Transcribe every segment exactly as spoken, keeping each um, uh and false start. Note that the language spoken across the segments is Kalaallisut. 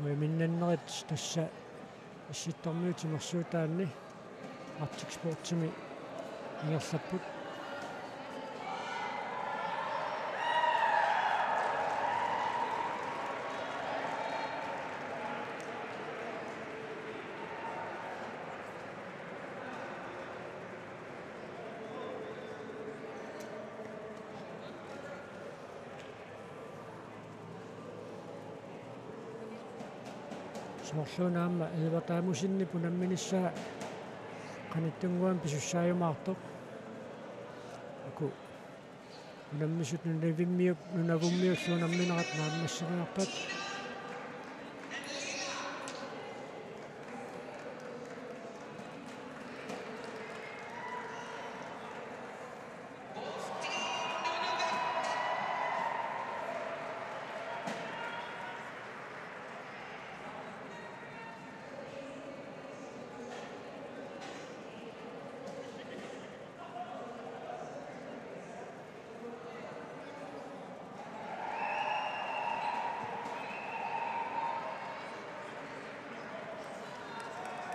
Uiminnernerit tassa Issittormiut timersuutaanni Arctic Sportsimi ingerlapput. Soorluuna aamma Edvard Amundsenip unamminissaa qanittunnguamik pisussaajumaartoq. Uku unammisut Nunavummiut, Nunavummiullu unamminerat naammasseriarpat.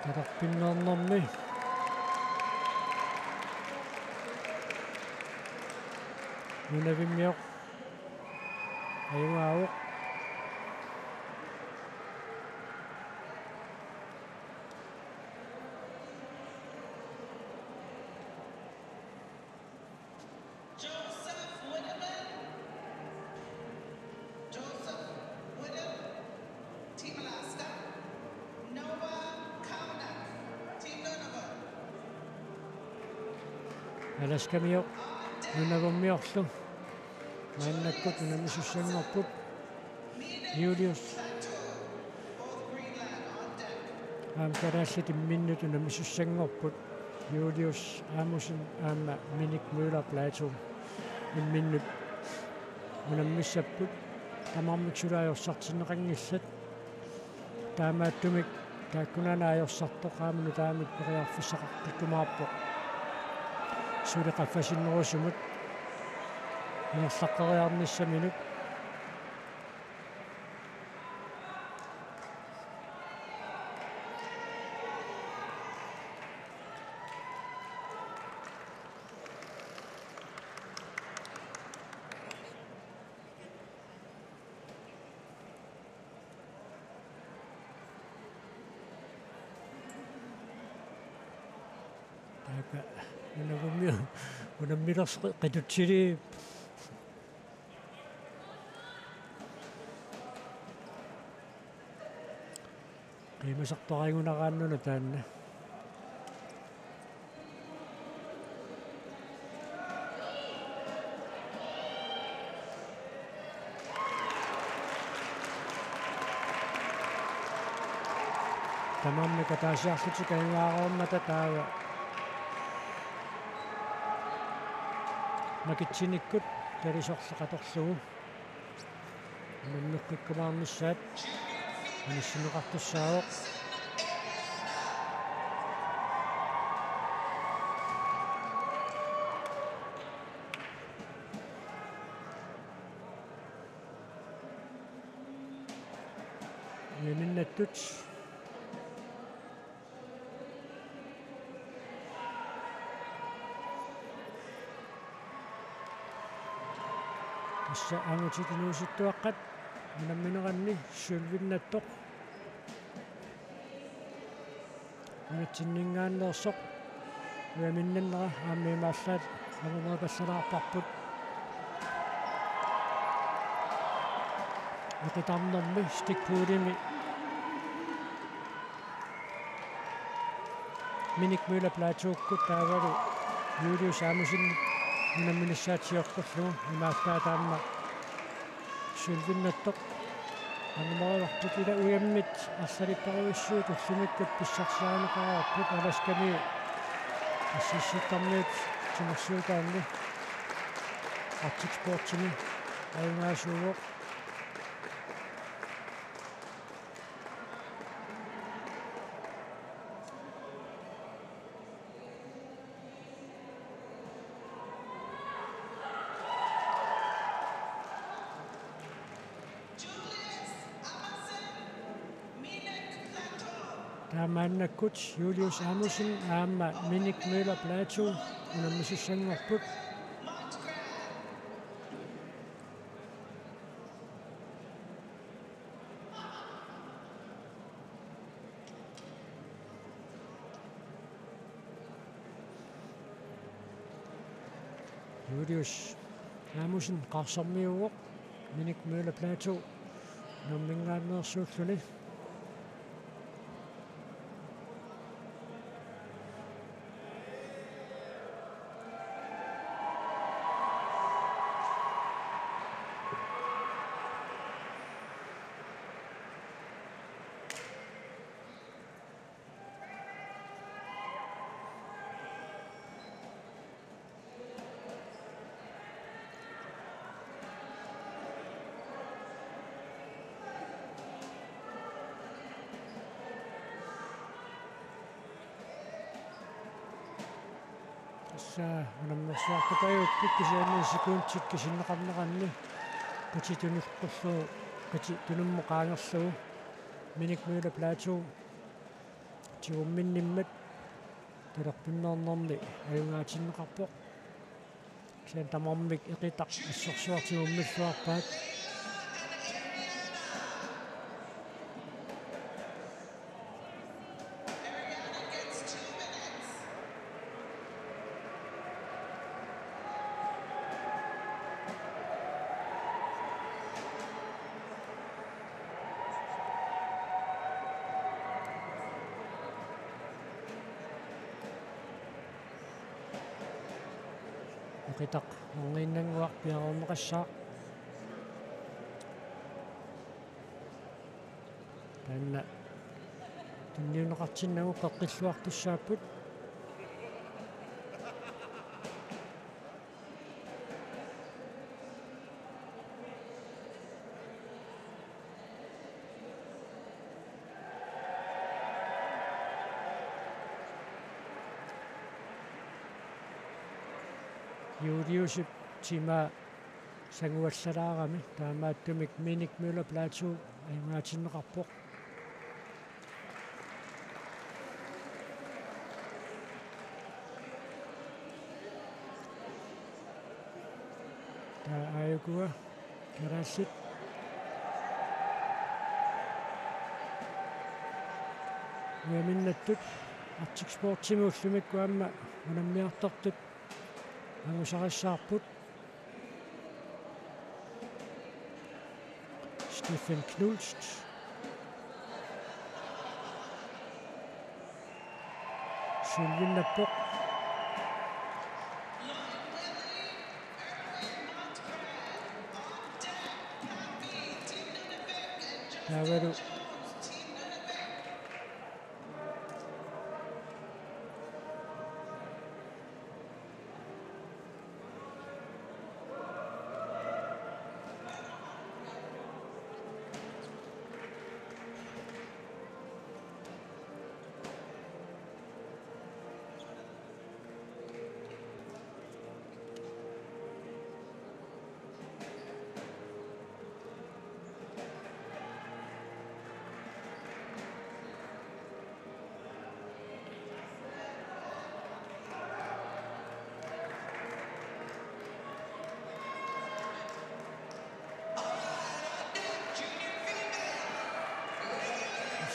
Tatarpinneernermi Nunavimmiut ajugaavoq. Joseph Whittaman. Joseph Whittaman, Team Alaska. Noah Kaunak, Team Nunavut. Alaskamiut Nunavummiullu maannakkut unammisussanngorput. Julius aamma kalaallit imminnut unammisussanngorput. Julius Amundsen aamma Minik Møller Platou imminnut unammissapput. Tamarmik suli ajorsartinneqanngillat. Taamaattumik taakkunani ajorsartoq aamma nutaamik periarfissaqaqqikkumaarpoq. Suli qaffasinnerusumut ingerlaqqeriarnissaminut. Taakku Nunavummiut unamminersoq qitutsiliivoq. Qiimasartuarigunaraannuna taanna. Tamarmik ataasiarlutik ajugaareermata taava makitsinikkut talisorleq atorlugu unammeqqikkumaarnissaat anissineqartussaavoq. Uiminnattut. Tassa angutit inuusuttuaqqat unammineranni sølvinnattoq. Unitsinninngaanneersoq uiminnerneq aamma imaallaat angumeripallaalaarparput. Eqitarnermi Stig Poulimi Minik Møller Platoukkut taavalu Julius Amundsen unamminissaat sioqqullugu imaallaat aamma sølvinnattoq angumerivarput. Ila ujammit arlalippassuit ullumikkut pissarsiarineqareerput. Alaskamiut Issittormiut timersuutaanni Arctic Sportsimi ajugaasuuvoq. Julius Amundsen, Taamaannakkut Julius Amundsen aamma Minik Møller Platou unammisussanngorput. Julius Amundsen qarsormiuvoq, Minik Møller Platou unamminngaanneersuulluni. Tassa unammersuartut ajupput kisianni sekundit kisinneqarneranni qititunullu qititunummu qaangerlugu Minik Møller Platou tigumminnimmat talerpimmeernermi ajugaatinneqarpoq. Kisianni tamarmik Eqitaq assorsuaq tigummilluarpaat. Eqitaq orniinnannguaq piareerneqassaaq. Taanna tunniunneqartinnagu qeqqilluartussaapput. Juliusip timaa sanguallalaarami, taamaattumik Minik Møller Platou ajugaatinneqarpoq. Taava aajukua kalaallit ujaminnattut Arctic Sportsimi ullumikkut aamma unammiartortut angusarissaarput. Stephen Knust. Sølvinnappoq. Taavalu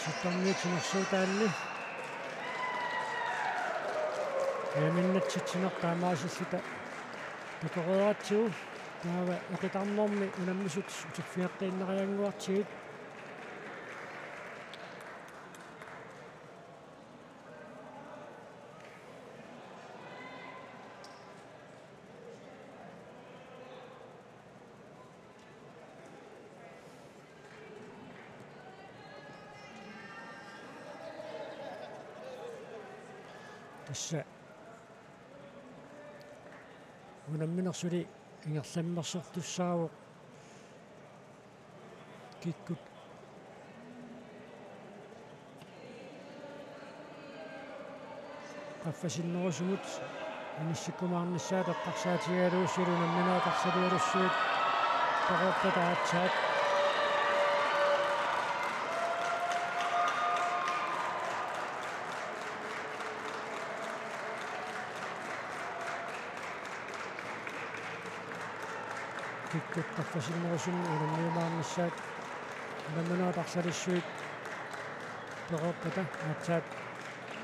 Sittarmiut timersuutaanni. Ujaminnatsitsineq taamaasilluta takoreeratsigu, taava eqitarnermi unammisut uterfigeqqiinnariannguartigit. Tassa unammineq suli ingerlammersortussaavoq kikkut qaffasinnerusumut inissikkumaarnissaat eqqarsaatigigalugu suli unammineq arsalialussuit toqorpat aatsaat. Kikkut qaffasinnerusunni unammiumaarnissaat unamminerat arsalissuit pereerpata aatsaat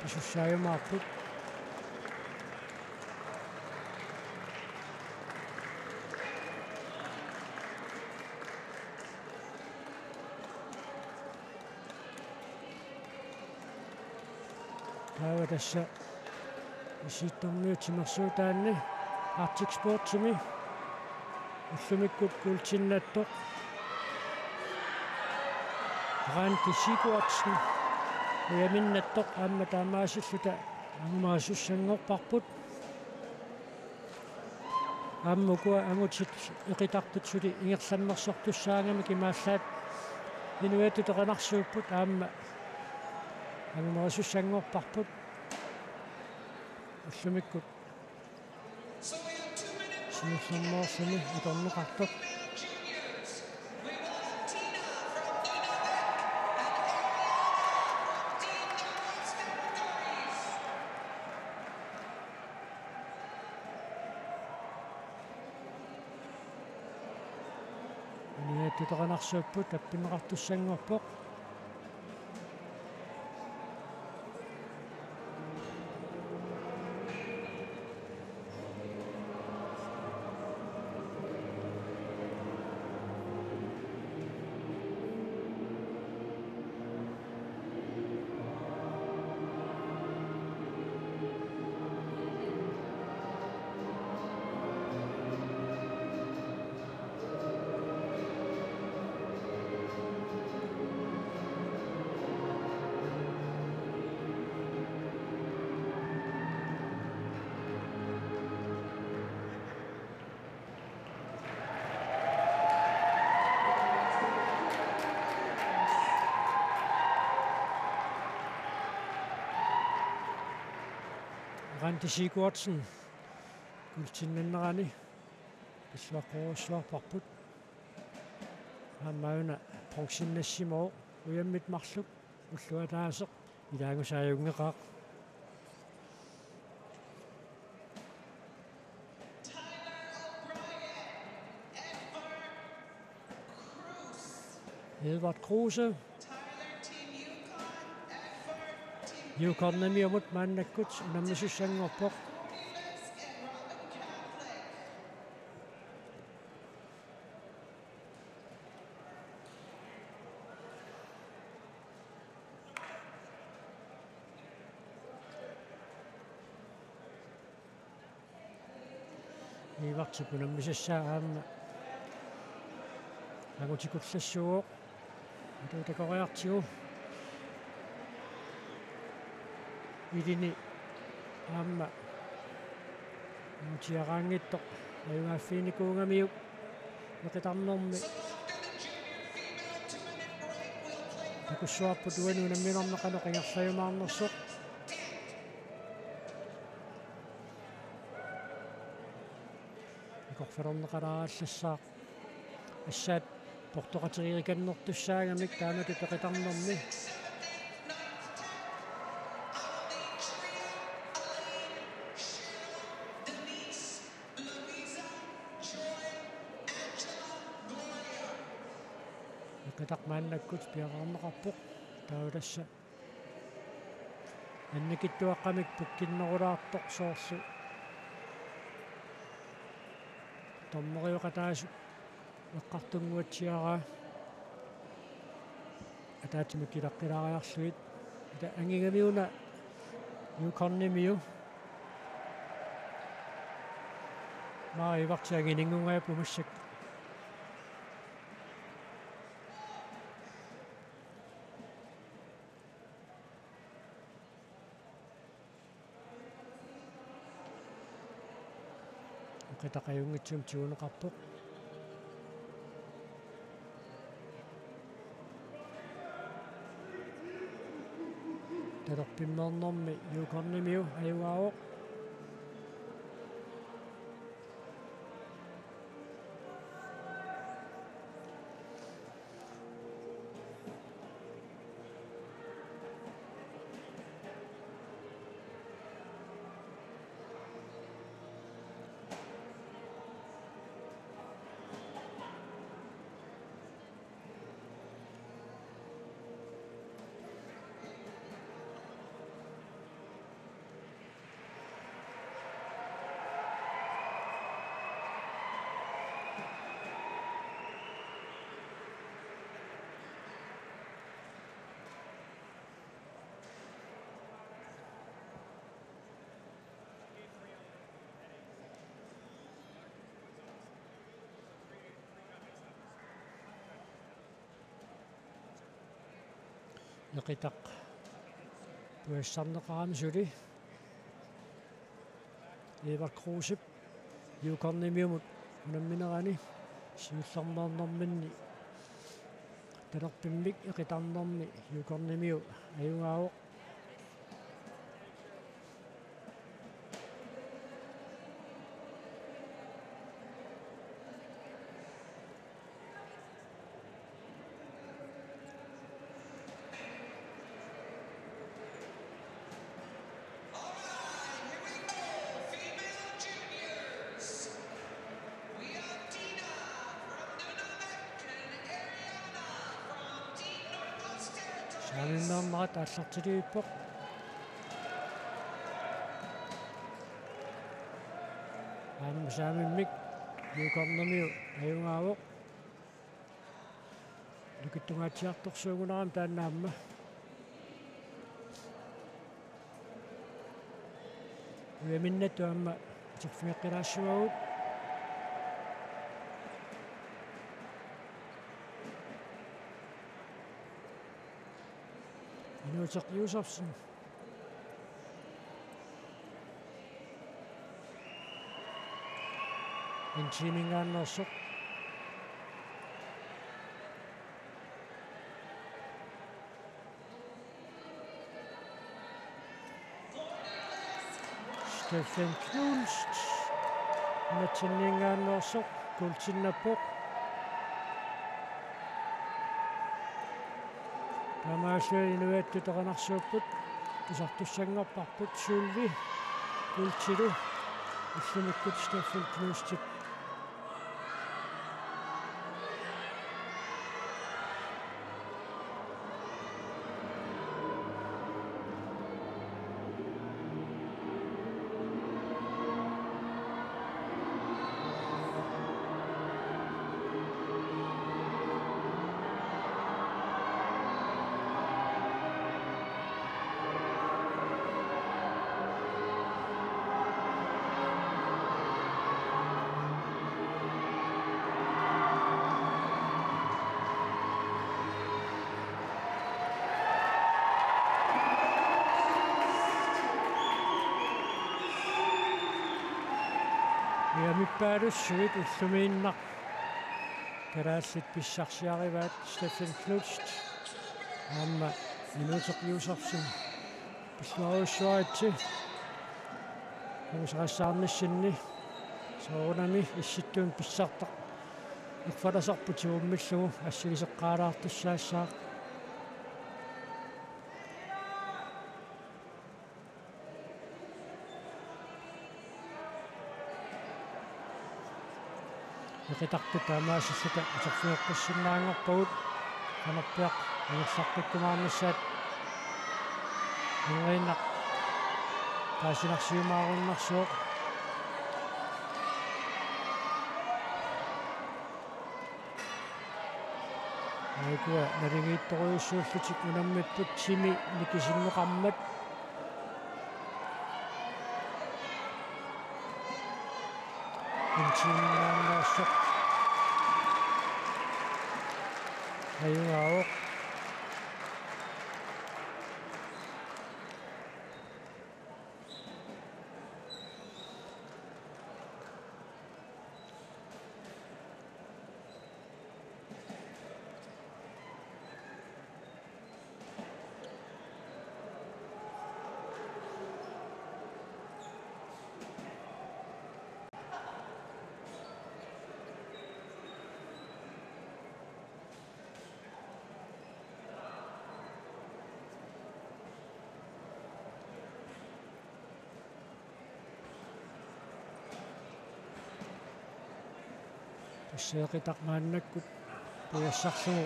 pisussaajumaarput. Taava tassa Issittumi timersuutaanni Arctic Sportsimi ullumikkut guldtinnattoq Randi Sigurdsen ujaminnattoq aamma taamaasilluta angumerisussanngorparput. Aamma ukua angutit eqitartut suli ingerlammersortussaagamik imaallaat inuiattut eqinarsuupput aamma angumerisussanngorparput. Ullumikkut siullermeerluni atorneqartoq. Inuiattut eqinarsuupput, tappinneqartussanngorpoq. Randi Sigurdsen guldtinnannerani pilluaqqorujussuarparput. Aamma una bronzennassimavoq ujammit marluk ulloq ataaseq ilaanngusaajunngilaq. Edvard Kruse. Yukonnamiumut maannakkut unammisussanngorpoq. Edvardip unammisassaa aamma angutikullassuuvoq. Atuutakoriartigu. Ilini aamma angutiaraanngitsoq ajugaaffiginikuugamiuk. Eqitarnermi takussuarput uani unamminarneq qanoq ingerlajumaarnersoq. Ikorfalorneqalaarallassaaq. Assaat portoqatigerikannertussaagamik taamatut eqitarnermi. Eqitaq maannakkut piareerneqarpoq. Taava tassa annikitsuaqqamik pukkinnerulaartoq soorlu dommerioqataasut eqqartunnguatsiaraa ataatsimik ilaqqilaariarlugit. Ila angigamiuna Yukonnimiu. Maanna Edvardip angininngunngajapput massakkut. Eqitaq ajunngitsumik tiguneqarpoq. Talerpimmeernermi Yukonnimiu ajugaavoq. Eqitaq pujassarneqarami suli. Eva Krusep Juukornimiumut unamminerani siullermeernerminni talerpimmik eqitarnermi Juukornimiu ajugaavoq. Saamimmeernerat aallartilivippoq. Aamma saamimmik Juukornimiu ajugaavoq. Nukittunnguatsiartorsuugunarami taanna aamma. Ujaminnatut aamma atorfigeqqilaassavagut. Inuuteq Josefsen. N T-minngaanneersoq. Steffen Knust. Nunatsinninngaanneersoq kuultinnappoq. Taamaalilluni inuiattut erinarsuupput, pisartussanngorparput, sølvi kuultilu ullumikkut Steffen Knustip. Ujamippaalussuit ullumiinnaq kalaallit pissarsiarivaat Steffen Knust aamma Inuuteq Josefsen. Pilluarujussuaritsi angusaqassaarnissinni soorunami issittunik pissartaq erfalasarput sivummillugu assigiseqqaalaartussaassaaq. Eqitartut taamaasilluta atorfigeqqissinnaanngorpagut, qanorpiaq ingerlaqqikkumaarnissaat. Inerinnaq taasinarsiumaarunarsuaq. Ukua naligiittorujussuullutik unammipput timi nikisinneqarmat. N T-minngaanneersoq ajugaavoq. Tassa eqitaq maannakkut pujassarlugu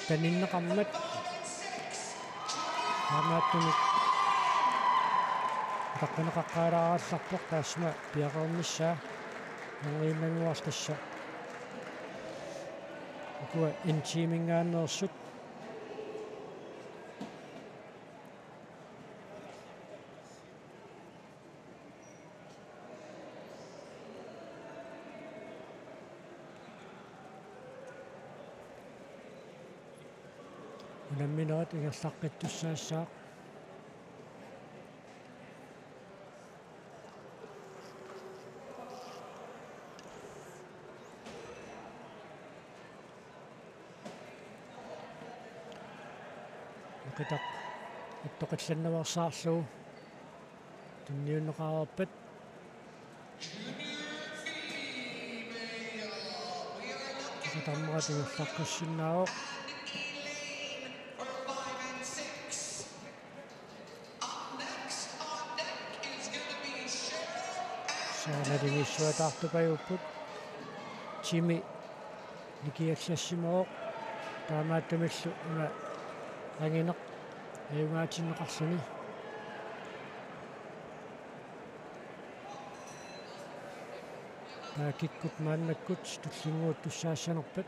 taninneqarmat. Taamaattumik utaqqineqaqqaalaarallarpoq taassuma piaqarnissaa. Neriinnannguartassa ukua N T-minngaanneersut. Unamminerit ingerlaqqittussaassaaq. Uqitaq attoqillannaveersaarlugu tunniunneqareerpat. Uqatarnerat ingerlaqqissinnaavoq. Saanaligissuataartupajupput. Timi nikiallassimavoq. Taamaattumillu una angineq ajugaatinneqarluni. Taava kikkut maannakkut tullinnguuttussaassanerpat.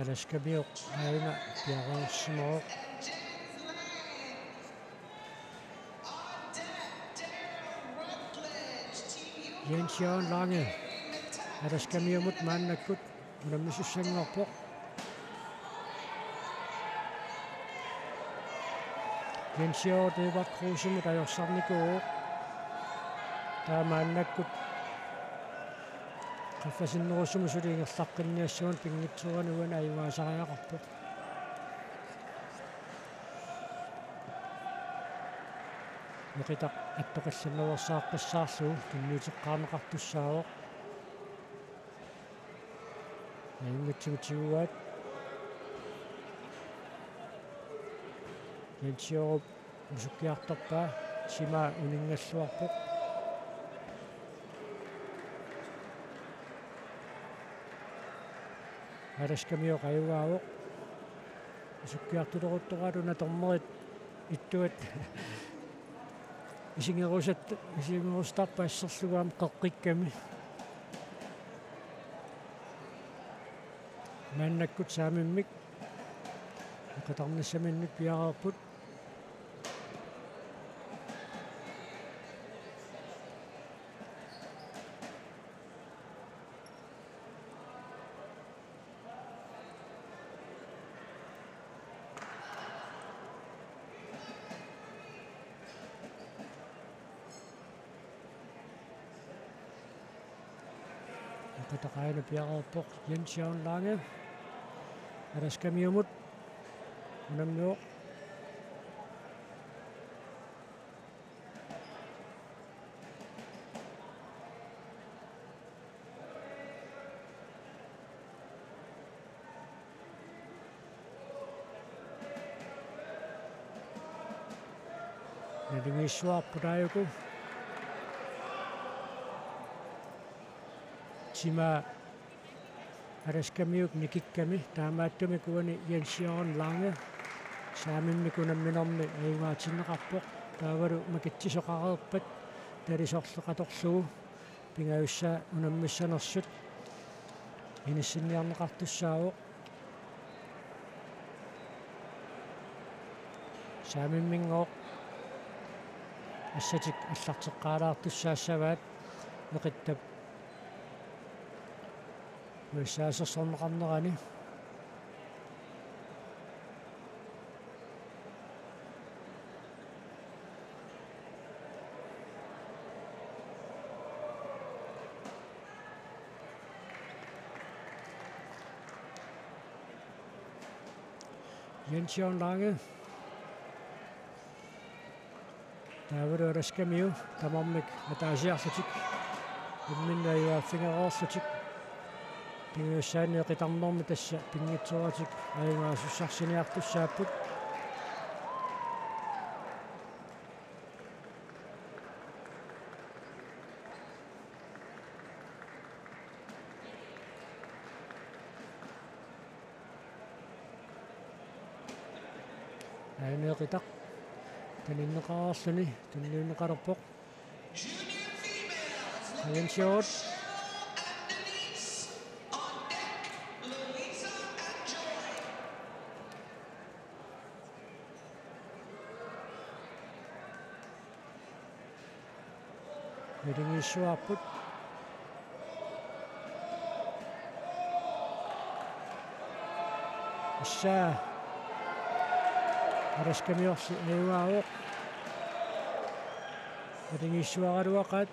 Alaskamiut aajuna piareersimavoq. Jens Jørgen Lange Alaskamiumut maannakkut unammisussanngorpoq. Jens Jørgen Edvard Krusemut ajorsarnikuuvoq. Taava maannakkut qaffasinnerusumik suli ingerlaqqinniassagunarpoq, pinngitsoorani uani ajugaasariaqarpoq. Uqitaq attoqillannaveersaartussaarlugu tunniuteqqaarneqartussaavoq. Ajunngitsumik tiguaat. Jens Jørgen usukkiartorpaa, timaa uninngalluarpoq. Alaskamiut ajugaavoq. Usukkiartuleruttoraat una dommerit ittuat isigerusat-, isigerusutarput asserlugu aamma qeqqikkami. Maannakkut saamimmik uqatarnissaminnut piareerput. Uqitaq aajuna piareerpoq Jens Jørgen Lange. Alaskamiumut unammivoq. Naligiissuarput aajuku. Timaa Alaskamiut nikikkami, taamaattumik uani Jens Jørgen Lange saamimmik unamminermi ajugaatinneqarpoq. Taavalu makitsisoqareerpat talisorleqatorlugu pingajussaa unammissanersut inissinniarneqartussaavoq. Saamimminngooq assatik allarteqqaalaartussaassavaat Uqittap uissaasersorneqarnerani. Jens Jørgen Lange. Taavalu Alaskamiut tamarmik ataasiarlutik imminnut ajugaaffigereerlutik. Pingajussaanni uqitarnermi tassa pinngitsooratik ajugaasussarsiniartussaapput. Aajuna uqitaq taninneqareerluni tunniunneqalerpoq. Jens Hjort. Naligiissuarput. Assa. Araskamiorsi ajugaavoq. Naligiissuaraluaqaat.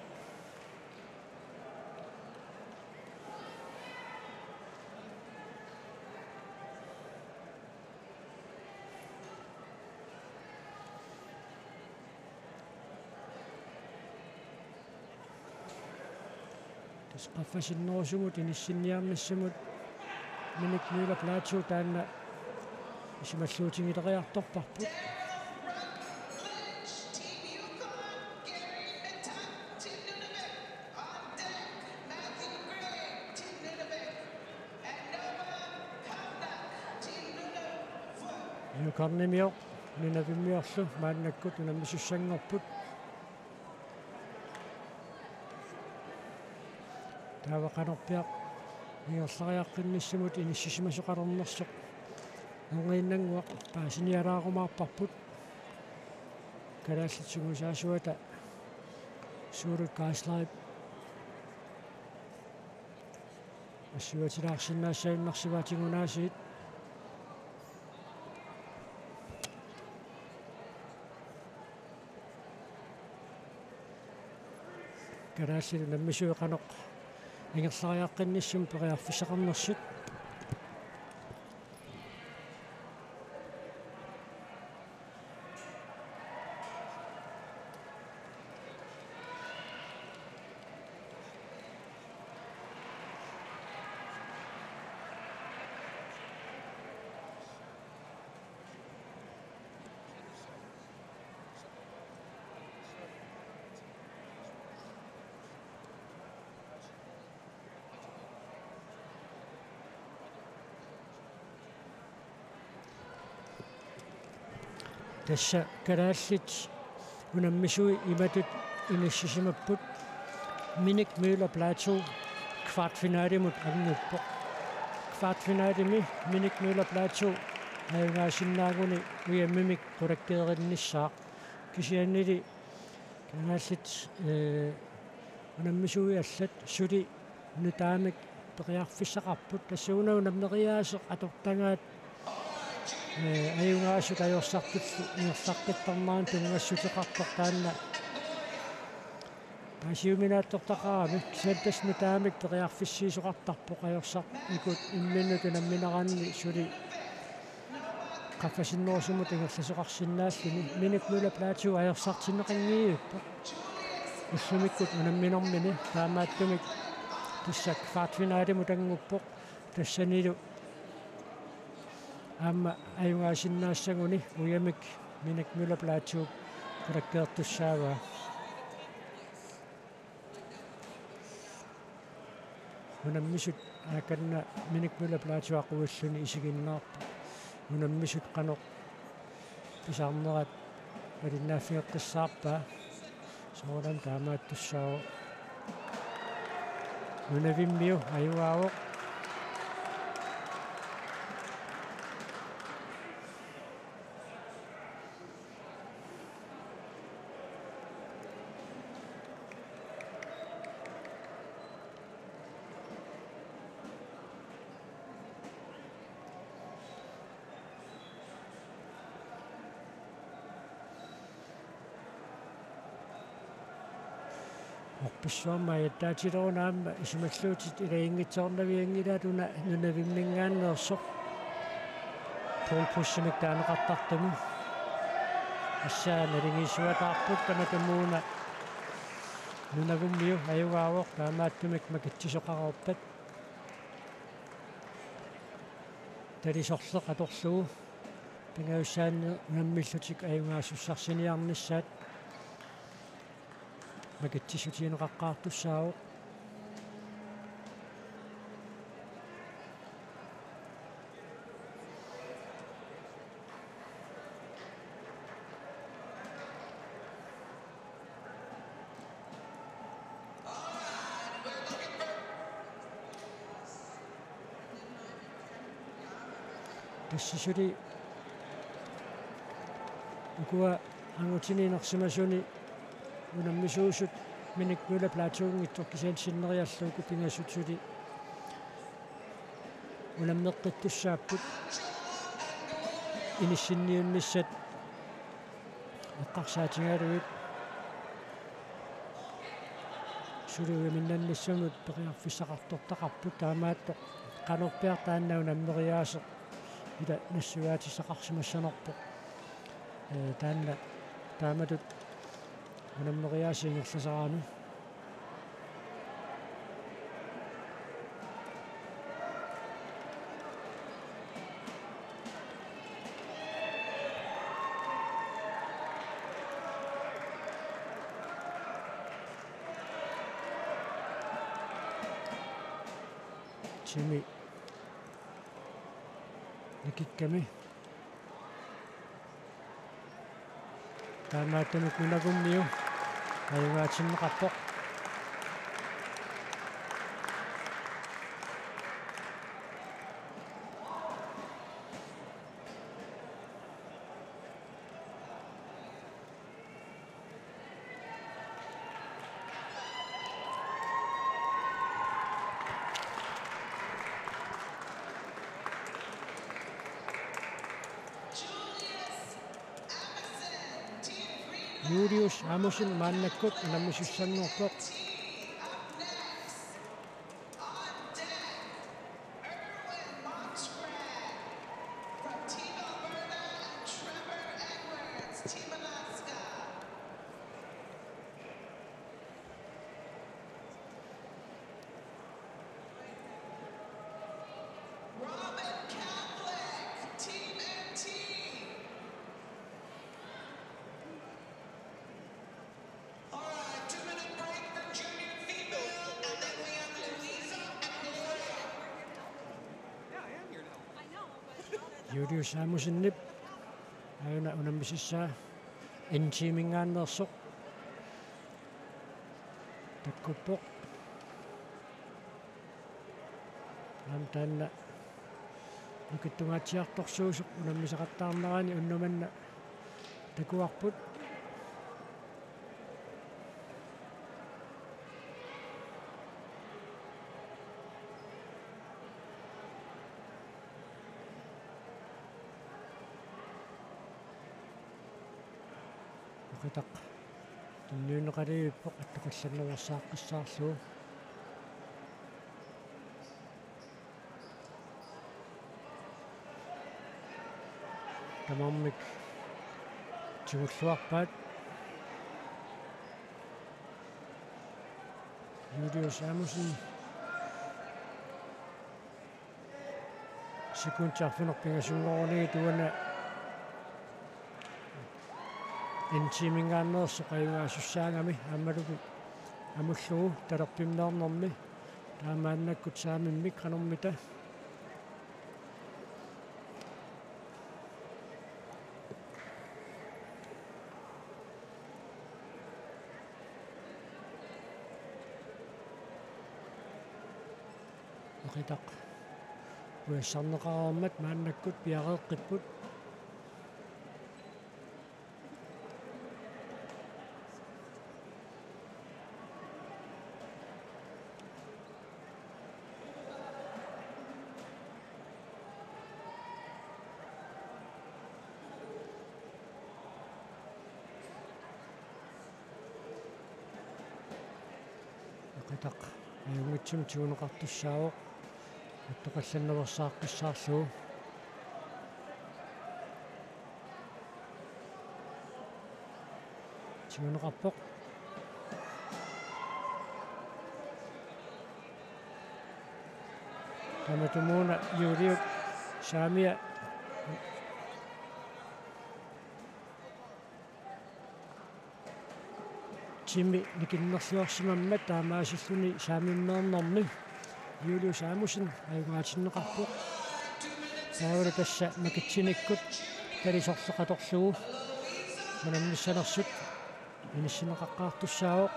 Tassa qaffasinnerusumut inissinniarnissamut Minik Møller Platou taanna isumalluutigileriartorparput. Newcornimioq Nunavimmiorlu maannakkut unammisussanngorput. Taava qanorpiaq ingerlariaqqinnissamut inissisimasoqalernersoq erniinnannguaq paasinialaarumaarparput. Kalaallit sungiusaasuata Suulut Kaasleip assuatilaarsinnaassagunarsivaat angunaasiit. Kalaallit unammisui qanoq ingerlariaqqinnissamut periarfissaqarnersut. Tassa kalaallit unammisui imatut inissisimapput. Minik Møller Platou kvartfinalimut anguppoq. Kvartfinalimi Minik Møller Platou ajugaasinnaaguni ujammimik qulakkeerinnissaaq. Kisiannili kalaallit, ee, unammisui allat suli nutaamik periarfissaqarput, tassuuna unammeriaaseq atortagaat, ee, ajugaasut ajorsartullu ingerlaqqittarneranut tunngassuteqartoq taanna paasiuminaatsortaqarami, kisianni tassa nutaamik periarfissiisoqartarpoq ajorsartut imminnut unammineranni suli qaffasinnerusumut ingerlasoqarsinnaalluni. Minik Møller Platou ajorsartinneqanngilluinnarpoq ullumikkut unamminermini, taamaattumik tassa kvartfinalimut anguppoq, tassanilu aamma ajugaasinnaassaguni ujammik Minik Møller Platou qulakkeertussaavaa. Unammisut aakanna Minik Møller Platou aquilluni isiginnaarput. Unammisut qanoq pisarnerat malinnaaffigeqqissaarpaa. Soorunami taamaattussaavoq. Nunavimmiu ajugaavoq. Orpassuarmi ajattaatileruna aamma isumalluutit ilaginngitsoornavianngilaat una Nunavimminngaanneersoq. Pole pushimik taaneqartartumi. Tassa naligiissuataarput tamatumuuna Nunavimmiu ajugaavoq, taamaattumik makitsisoqareerpat. Talisorleq atorlugu pingajussaanni unammillutik ajugaasussarsiornissaat makitsissutigineqaqqaartussaavoq. Assisuli ukua angutini inersimasuni unammisuusut Minik Møller Platoonngitsoq kisianni sinneriallugu pingasut suli unammeqqittussaapput inissinniunnissat eqqarsaatigalugit. Suli ujaminnannissamut periarfissaqartortaqarput, taamaattoq qanorpiaq taanna unammeriaaseq ila nassuiaatissaqarsimassanerpoq. Ee, taanna taamatut unammeriaaseq ingerlasarami. Timi nikikkami. Taamaattumik Nunagummiu ajugaatinneqarpoq. Julius Amundsen maannakkut unammisussanngorpoq. Julius Amundsenip aajuna unammisassaa N-timinngaanneersoq takkuppoq. Aamma taanna nukittunngatsiartorsuusoq unammisaqattaarnerani unnuk manna takuarput. Uqitaq tunniunneqalerpoq attoqallannerussaaqqissaarlugu. Tamarmik tigulluarpaat. Julius Amundsen. Sekundi arfineq-pingasunngoruni tuana N-timinngaanneersoq ajugaasussaagami aammalu amullugu talerpimmeernermi taamaannakkut saamimmik qanormita. Uqitaq pujassarneqareermat maannakkut piareeqqipput. Uqitaq ajunngitsumik tiguneqartussaavoq attoqallannerussaaqqissaarlugu. Tiguneqarpoq. Tamatumuuna Juliup saamia timi nikinnerliorsimammat taamaasilluni saamimmeernermi Julius Amundsen ajugaatinneqarpoq. Taavalu tassa makitsinikkut talisorleq atorlugu unammissanersut inissinneqaqqaartussaavoq.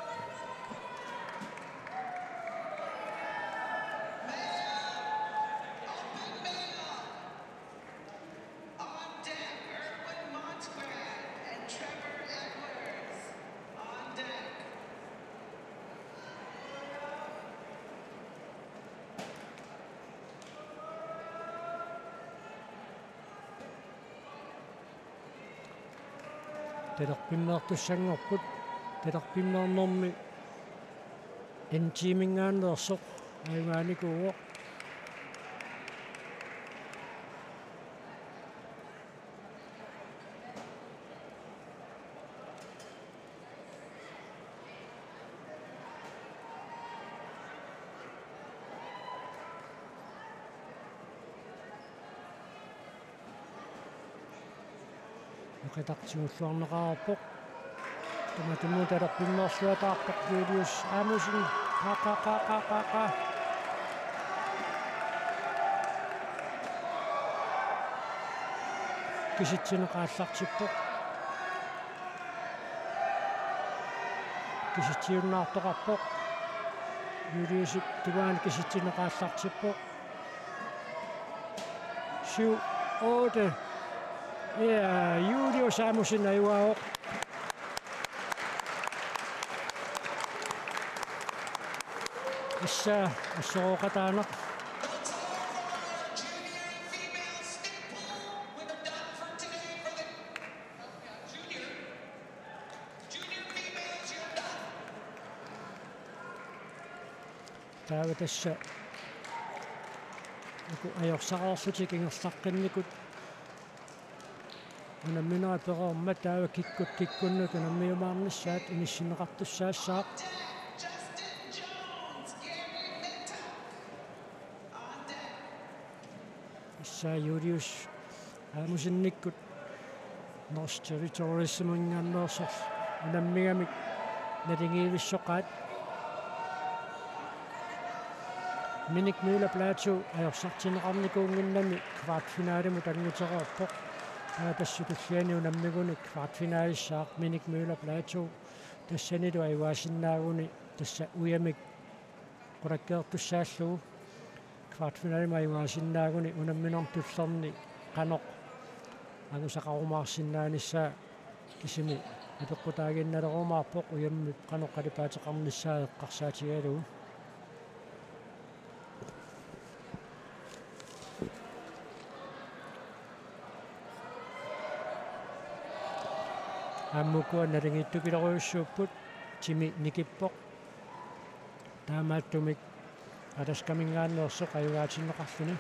Talerpimmeertussanngorput, talerpimmeernermi N T-minngaanneersoq ajugaanikuuvoq. Nuqitaq tigulluarneqarpoq. Tamatumuuna talerpimmeersuataarpoq Julius Amundsen. Qa, qa, qa. Kisitsineq aallartippoq. Kisitsiunnaartoqarpoq. Juliusip tungaanut kisitsineq aallartippoq. Syv, otte. Ja, Julius Amundsen ajugaavoq. Tassa assorooqataaneq. Taava tassa uku ajorsaqarlutik ingerlaqqinnikut unamminerat pereermat taava kikkut kikkunnut unammiumaarnissaat inissinneqartussaassaaq. Tassa Julius Amundsenikkut Northern Territories-iminngaanneersoq unammigamik naligiivissoqaat. Minik Møller Platou ajorsartinneqarnikuunnginnami kvartfinalimut anngutereerpoq. Taava tassa tulliani unammiguni kvartfinalissaaq Minik Møller Platou. Tassanilu ajugaasinnaaguni tassa ujamik qulakkeertussaallugu kvartfinalimut ajugaasinnaaguni unamminermi tullerni qanoq angusaqarumaarsinnaanissaa kisimi apeqqutaaginnalerumaarpoq, ujammik qanoq qalipaateqarnissaa eqqarsaatigalugu. Aamma ukua naligiittupiloorujussuupput, timi nikippoq. Taamaattumik Alaskaminngaanneersoq ajugaatinneqarluni.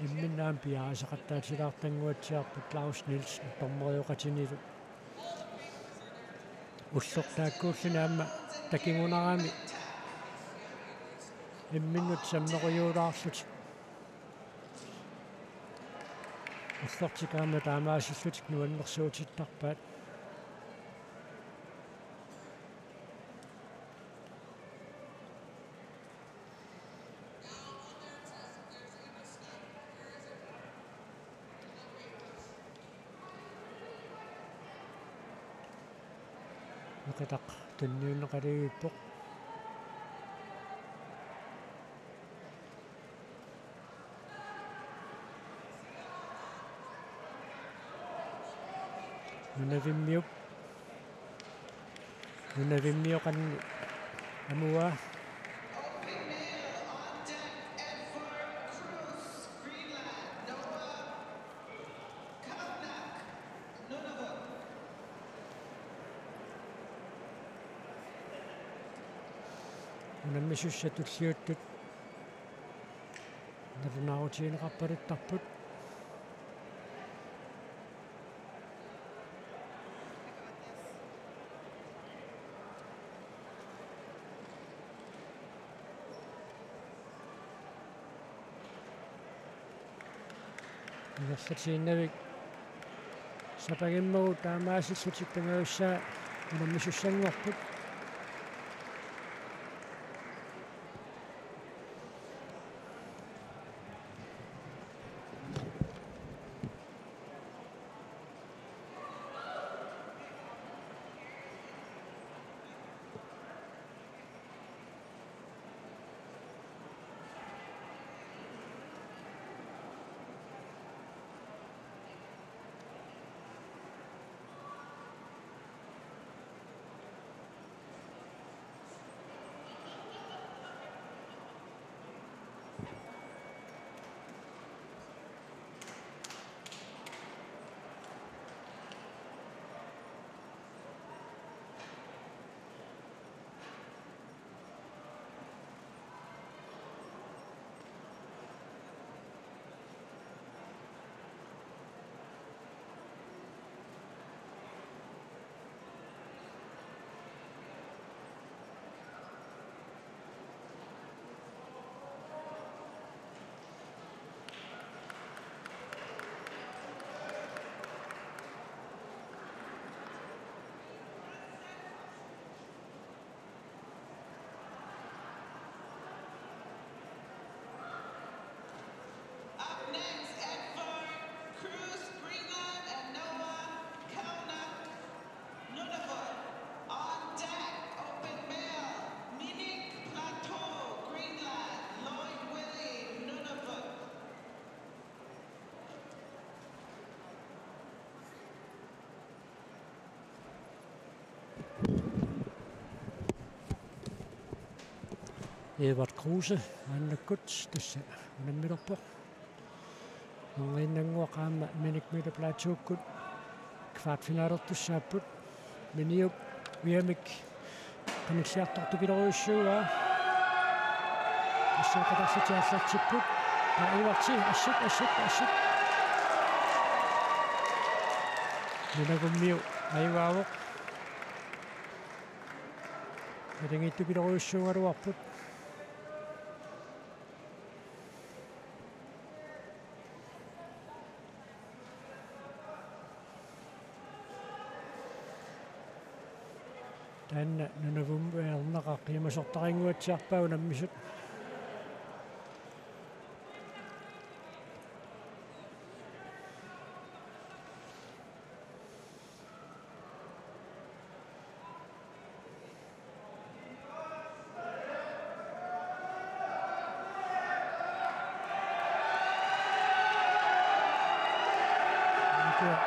Imminnut aamma piareersaqattaatilaartannguatsiarpoq Claus Nielsen dommerioqatinilu. Ulloq taakkuulluni aamma takigunarami imminnut sammerujuulaarlutik. Ullortik aamma taamaasillutik nuannersuutittarpaat. Nuqitaq tunniunneqalerpoq. Nunavimmiup. Nunavimmioqanni amua. Unammisussat tulliuttut nalunaarutigineqarpaluttarput. Ingerlatiinnavik sapagimmagu taamaasillutik pingajussaa unammisussanngorput. Edvard Kruse maannakkut tassa unammilerpoq. Erniinnannguaq aamma Minik Møller Plateaukkut kvartfinalertussaapput. Miniup ujamik qanilliartortupilorujussua. Assut qatarsitsiallartipput. Aa, Edvardi, assut, assut, assut. Nunavummiu ajugaavoq. Naligiittupilorujussuugaluarput. Taanna Nunavummiit arnaqaaq qiimasortarinnguatsiarpaa unammisut.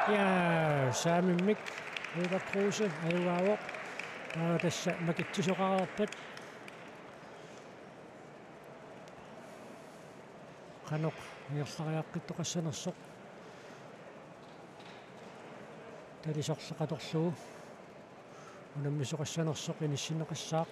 Ja, saamimmik Edvard Kruse ajugaavoq. Taava tassa makitsisoqareerpat. Qanoq ingerlariaqqittoqassanersoq. Talisorleq atorlugu unammisoqassanersoq inissinneqassaaq.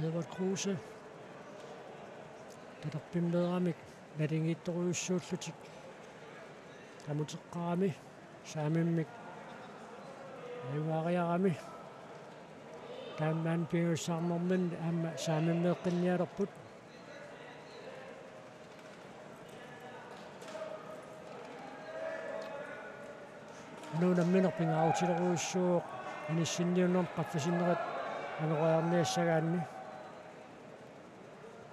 Edvard Kruse. Talerpimmeeramik naligiittorujussuullutik. Tamuteqqaarami saamimmik ajugaariarami. Taamaammat pingajussaanerminni aamma saamimmeeqqinnialerput. Una nammineq pingaarutilerujussuuvoq inissinniunnermi qaffasinnerit angoriarniassagaanni.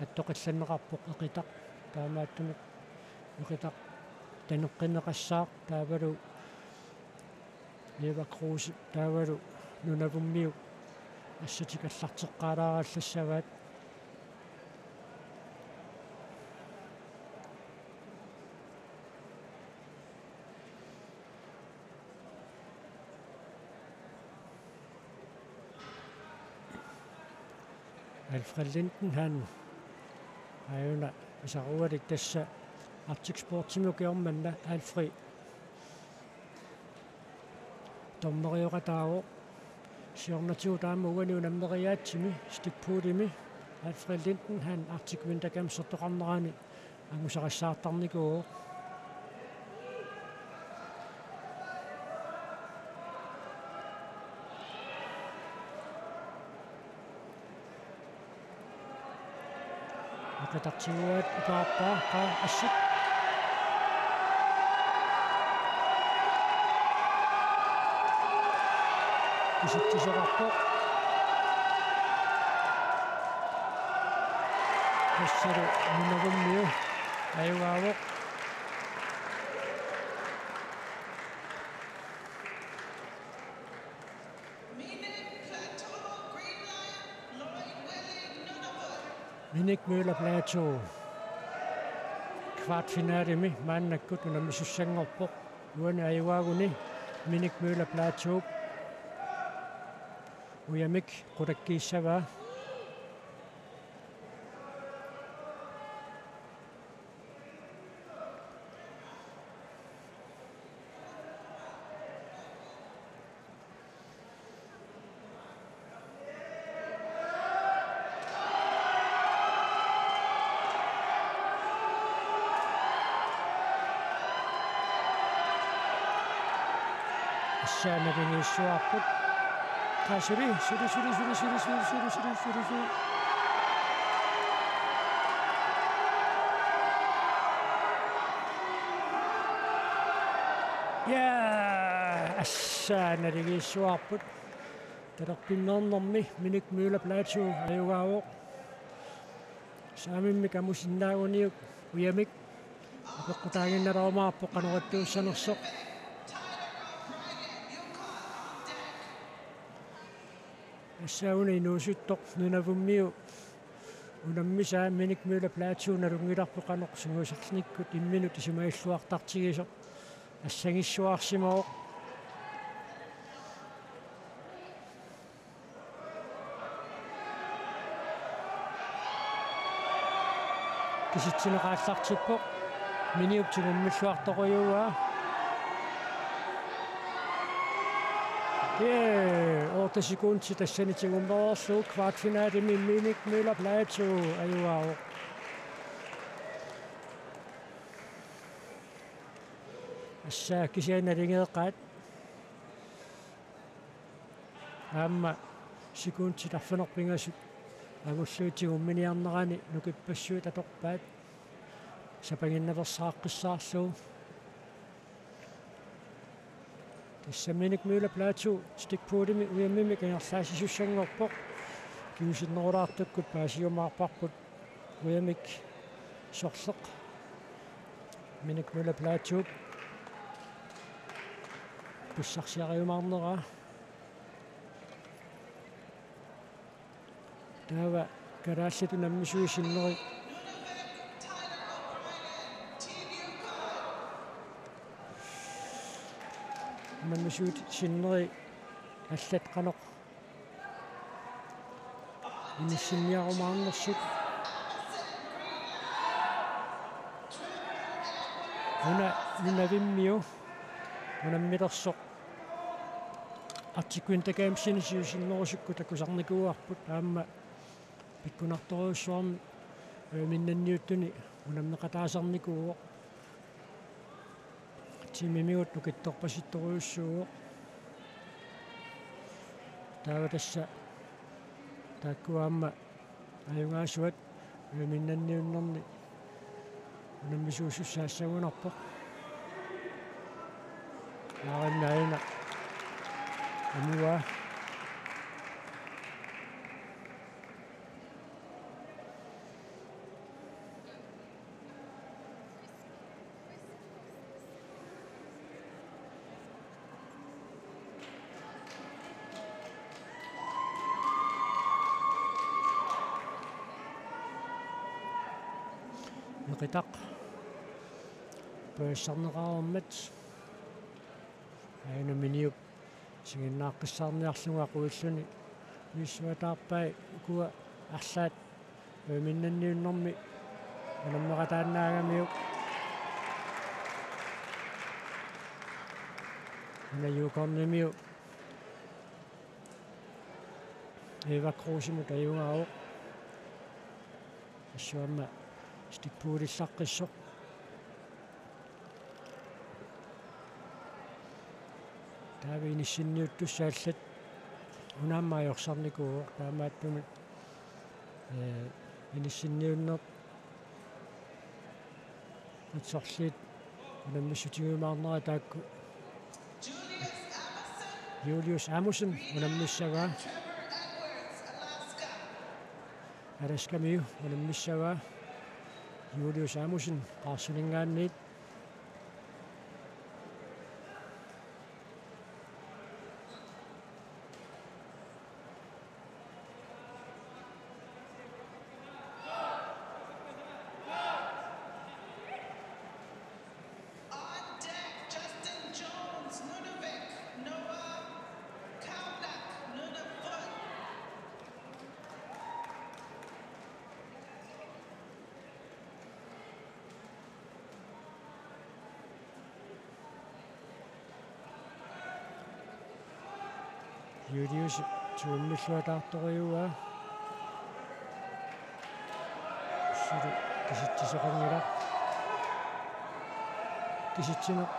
Attoqillanneqarpoq Eqitaq. Taamaattumik Eqitaq taneqqinneqassaaq taavalu Eva Kruse taavalu Nunavummiut assatik allarteqqaalaaralissavaat. Alfred Lindenhann aajuna isarualik tassa Arctic Sportsimi ukioq manna Alfred dommerioqataavoq. Siornatigut aamma uani unammeriaatsimi Stig Poulimi Alfred Lindenhann Arctic Winter Gamesertoqarnerani angusarissaartarnikuuvoq. Eqitaq tiguaat ipaarpaa, qaa, assut. Kisitsisoqarpoq. Tassalu Nunavummiu ajugaavoq. Minik Møller Plateau. Kvartfinalemi maannakkut unammisussanngorpoq. Uani ajugaaguni Minik Møller Plateaup ujamik qulakkiissavaa. Assut naligiissuarput. Qaa, suli, suli, suli. Ja, assut naligiissuarput. Talerpimmeernermi Minik Møller Plateau ajugaavoq. Saamimmik amusinnaaguniuk ujamik. Peqqutaaginnarumaarpoq qanoq ittuussanersoq. Tassa una inuusuttoq Nunavummiu unammisaa Minik Møller Platou nalunngilarput qanoq sungiusarnikkut imminut isumagilluartartigisoq assangissuarsimavoq. Kisitsineq aallartippoq. Miniup tigummilluartorujuaa. Ee, otte sekundit tassani tigummereerlugu kvartfinalemi Minik Møller Platou ajugaavoq. Tassa kisianni naligeeqqaat. Aamma sekundit arfineq-pingasut angullugit tigumminiarnerani nukippassuit atorpaat sapanginnaveersaaqqissaarlugu. Tassa Minik Møller Platou Stig Poulimi ujammimik ingerlaassasussanngorpoq. Kingusinnerulaartukkut paasiumaarparput ujammik sorleq Minik Møller Platou pissarsiariumaarneraa. Taava kalaallit unammisuusinneri. Unammisuusinneri allat qanoq inissinniarumaarnersut. Una Nunavimmiu unammilersoq Arctic Winter Gamesini siusinnerusukkut takusarnikuuarput aamma pikkunartorujussuarmik, ee, minnanniuttuni unammeqataasarnikuuvoq. Tiimimigut nukittorpasittorujussuuvoq. Taava tassa taakku aamma ajugaasuat, ee, minnanniunnerni unammisuusussaassagunarpoq. Aarinnaajuna amuaa. Neqitaq paasisarneqareermat aajuna Miniup isiginnaaqqissaarniarlugu aquilluni misissuataarpai ukua arlaat, ee, minnanniunnermi unammeqataannaagamiuk. Una Yukonnimiu Eva Krusemut ajugaavoq. Assut aamma Stig Poulip saqqissoq. Taava inissinniuttussat allat una aamma ajorsarnikuuvoq, taamaattumik, ee, inissinniunneq sorliit unammissutigiumaarnerat taakku. Julius Amundsen unammissagaa. Alaskamiu unammissagaa Julius Amundsen Qaarsuninngaanniit. On deck, Justin Jones, Nunavik, Noah Kaunak, Nunavut. Julius tigummilluataartorujuaa. Suli kisitsisoqanngilaq. Kisitsineq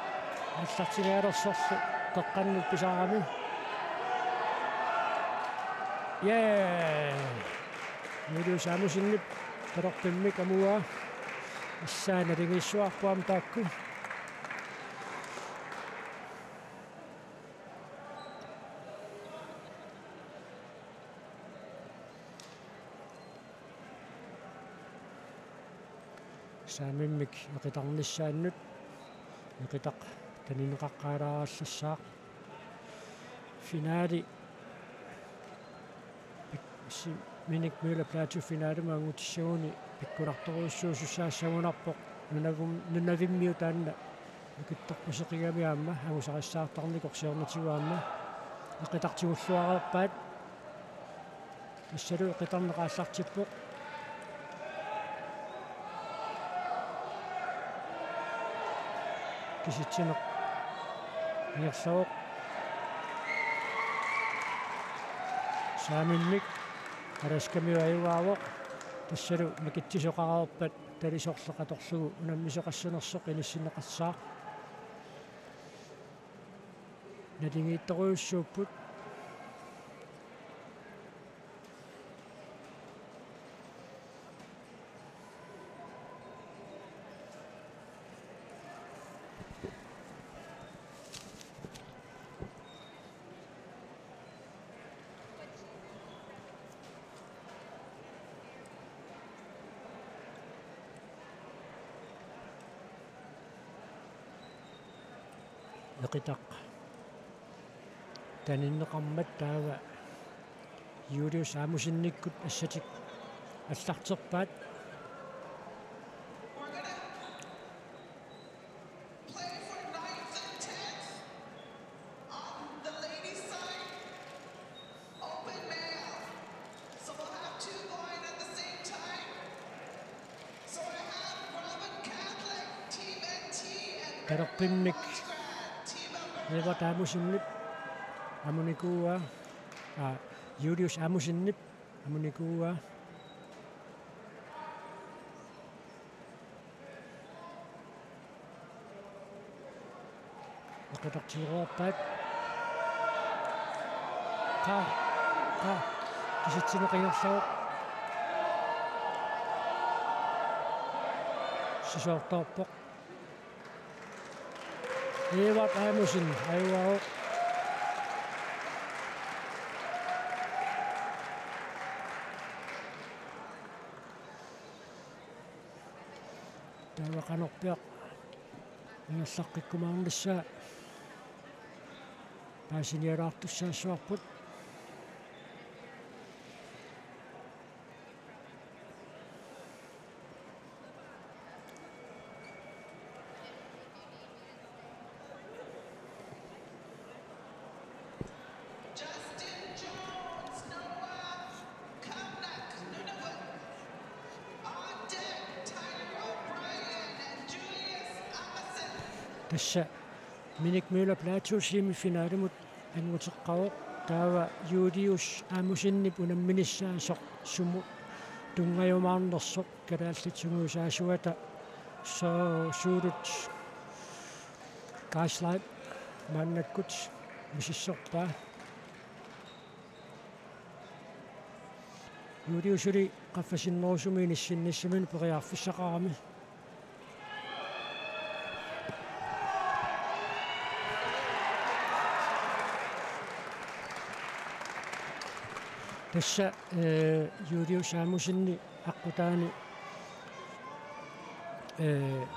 aallartinngilersorlu qeqqanut pisarami. Yay! Julius Amundsenip talerpimmik amuaa. Tassa naligiissuarput aamma taakku. Saamimmik eqitarnissaannut eqitaq taninneqaqqaalaarallassaaq. Finaali pik-, si-, Minik Møller Platou finaalimut angutissagunik pikkunartorujussuusussaassagunarpoq. Nunavum-, Nunavimmiut taanna nukittorpaseqigami aamma angusarissaartarnikoq siornatigut aamma eqitartigulluareerpaat. Tassalu eqitarneq aallartippoq. Kisitsineq ingerlavoq. Saamimmik Alaskamiut ajugaavoq. Tassalu makitsisoqareerpat talisorleq atorlugu unammisoqassanersoq inissinneqassaaq. Naligiittorujussuupput. Eqitaq taninneqarmat taava Julius Amussenikkut assatik allarterpaat. Play for ninth and tenth on the ladies' side. Open male. So we'll have two going at the same time. So I have Robin Catholic, Team N T, and Talerpimmik Muskrat, Team Alberta. Evert Amossenip amunikuuaa. Aa, Julius Amossenip amunikuuaa. Eqitartigeruarpaat. Qaa, qaa, kisitsineq ingerlavoq. Sisoortoorpoq. Evert Amundsen ajugaavoq. Taava qanorpiaq ingerlaqqikkumaarnissaa paasinialaartussaassavarput. Justin Jones, Noah Kamnak, Nunavut. On deck, Tyler O'Brien and Julius Amundsen. Tassa Minik Møller Platou semifinalimut anguteqqavoq, taava Julius Amundsenip unamminissaasoq sumut tunngajumaarnersoq kalaallit sungiusaasuata so-, suulut Gaslap maannakkut misissorpaa. Juliusuli qaffasinnerusumik inissinnissaminut periarfissaqarami. Tassa, eh, Julius Amundsenip aqqutaani, eh,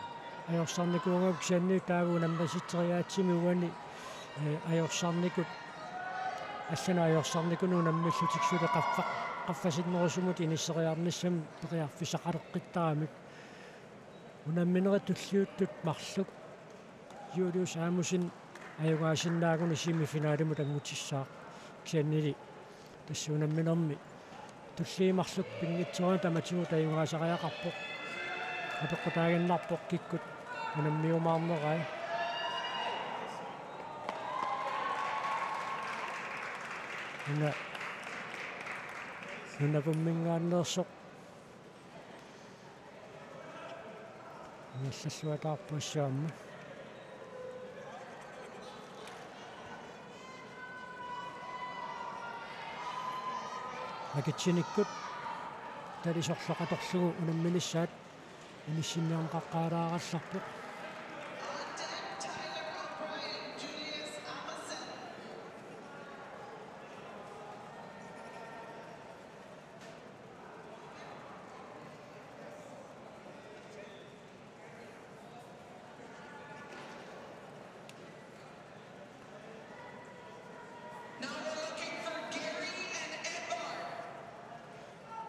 ajorsarnikuugami kisianni taava unammisitseriaatsimi uani, eh, ajorsarnikut, allanut ajorsarnikunut unammillutik suli qaffa-, qaffasinnerusumut inisseriarnissamik periarfissaqaleqqittaramik. Unamminerit tulliuttut marluk Julius Amundsen ajugaasinnaagunik semifinalimut angutissaaq. Kisiannili tassa unamminermi tulliit marluk pinngitsoorani tamatigut ajugaasariaqarpoq. Apeqqutaaginnarpoq kikkut unammiumaarnerai. Una Nunavumminngaanneersoq ingerlalluataarpoq assut aamma. Makitsinikkut talisorleq atorlugu unamminissaat inissinniarneqaqqaalaarallarpoq.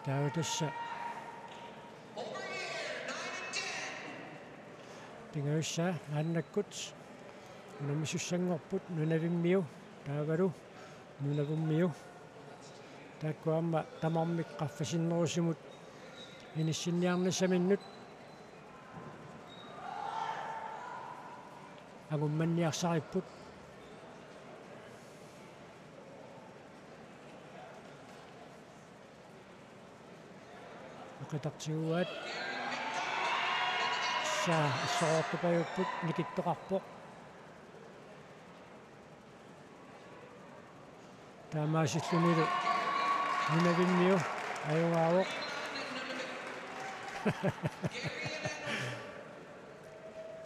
Taava tassa pingajussaa maannakkut unammisussanngorput Nunavimmiu taavalu Nunavummiu. Taakku aamma tamarmik qaffasinnerusimut inissinniarnissaminnut angummanniarsaripput. Uqitaq tiguaat. Tassa assorortupajupput, nikittoqarpoq. Taamaasillunilu Nunavimmiu ajugaavoq.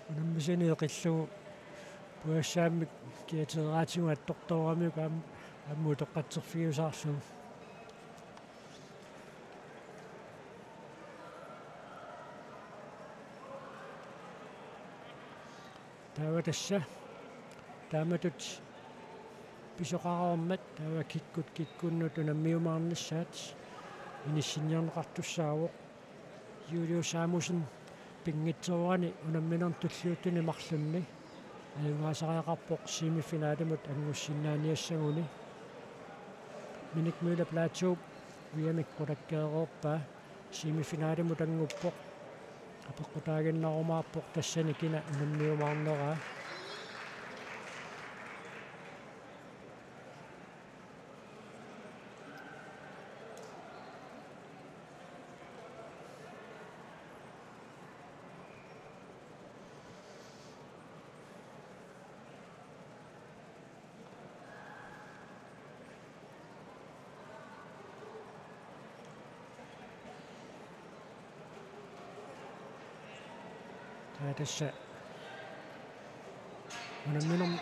Unammisani eqillugu puassaammik kiateeraatigut attortooramiuk aam-, aamma utoqqatserfigiusaarlugu. Taava tassa taamatut pisoqareermat taava kikkut kikkunnut unammiumaarnissaat inissinniarneqartussaavoq. Julius Samussen pinngitsoorani unamminermi tulliuttuni marlunni ajugaasariaqarpoq semifinalimut anngussinnaaniassaguni. Minik Møller Platou uiamik qulakkeereerpaa semifinalimut annguppoq. Apeqqutaaginnarumaarpoq tassani kina unammiumaarneraa. Taava tassa unamminermi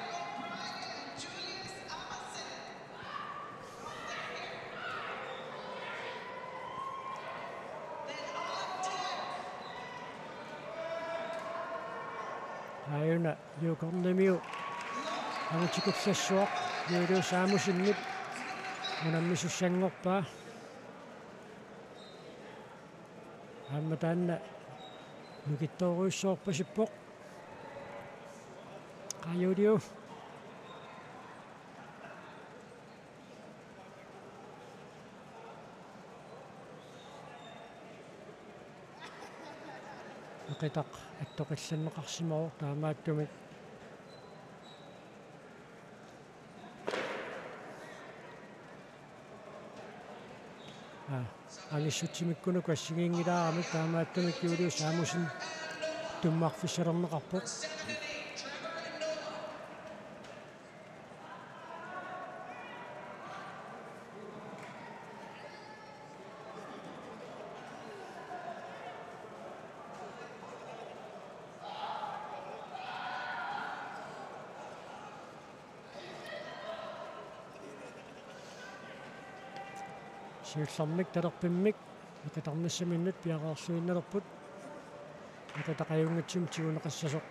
aajuna Juukornamiu angutikullassuaq Julius Samussenip unammisussanngorpaa. Aamma taanna nukittoorujussuarpasippoq. Qaa Juliu. Uqitaq attoqillanneqarsimavoq taamaattumik. Aa, angissutsimikkunuku assigiinngilaaramik taamaattumik Julius Samussen tummarfissalerneqarpoq. Siullermik talerpimmik eqitarnissaminnut piareerluinnalerput. Eqitaq ajunngitsumik tiguneqassasoq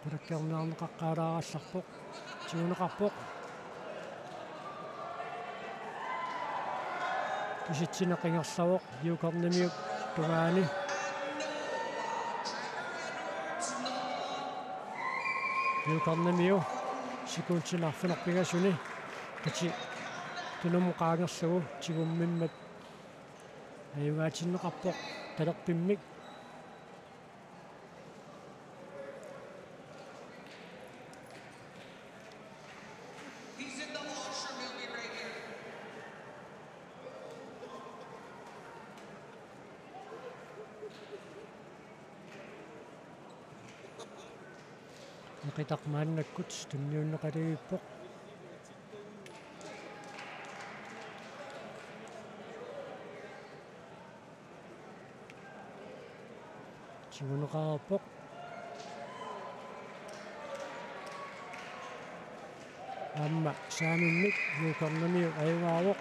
qulakkeerniarneqaqqaalaarallarpoq. Tiguneqarpoq. Kisitsineq ingerlavoq Juukornamiup tungaani. Juukornamiu sekundinut arfineq-pingasuni qiti tunumut qaangerlugu tigummimmat ajugaatinneqarpoq talerpimmik. He's in the washroom. He'll be right here. Eqitaq maannakkut tunniunneqalivippoq. Tiguneqareerpoq. Aamma saamimmik Juukornamiu ajugaavoq.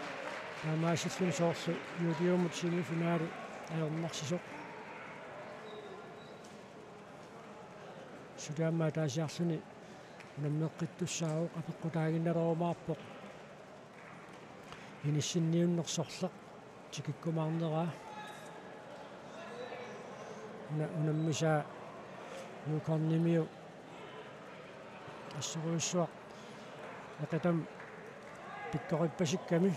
Taamaasilluni soorlu Juliumut semifinali ajornarsisoq. Suli aamma ataasiarluni unammeqqittussaavoq, apeqqutaaginnalerumaarpoq inissinniunnersorleq. tikikkumaarneraa. Una-, unammisaa Yukonnimiu assorujussuaq eqitamik pikkorippasikkami.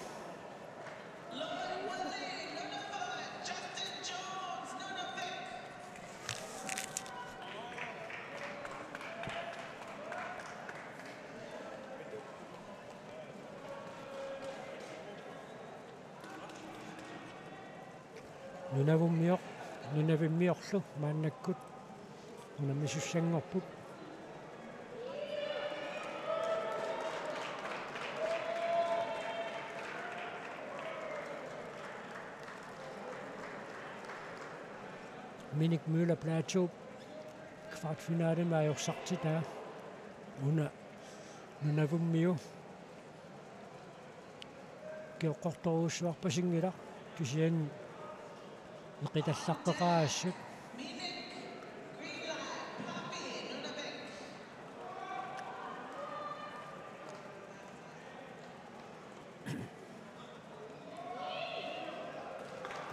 Nunavummior-, Nunavimmiorlu maannakkut unammisussanngorput. Minik Møller Platou kvartfinalemi ajorsartitaa, una Nunavummiu kioqqortorujussuarpasinngilaq, kisianni eqitallaqqeqaaq assut.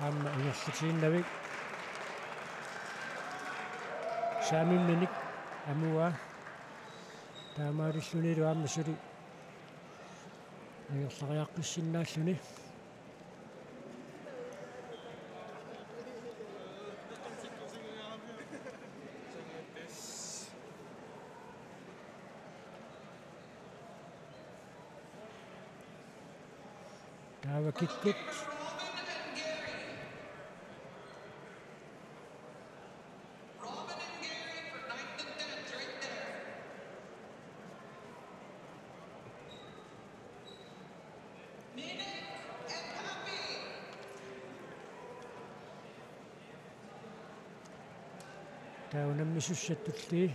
Aamma ingerlatiinnavik. Saamimminik amuaa. Taamaalillunilu aamma suli ingerlariaqqissinnaalluni. Taava kikkut. Taava unammisussattulli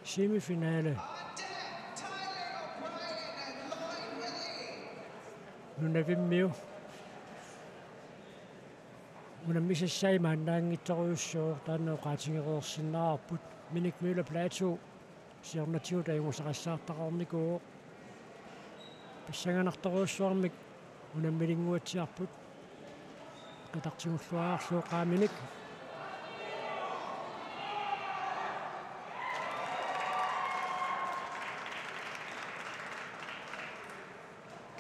semifinale. Nunavimmiu unammisassai maannaanngitsorujussuuvoq, taanna oqaatigereersinnaavarput. Minik Møller Platou siornatigut ajugusaqassaartaqarnikuuvoq. Pissanganartorujussuarmik unammilinnguatsiarput. Eqitartigulluarlugu qaaminik.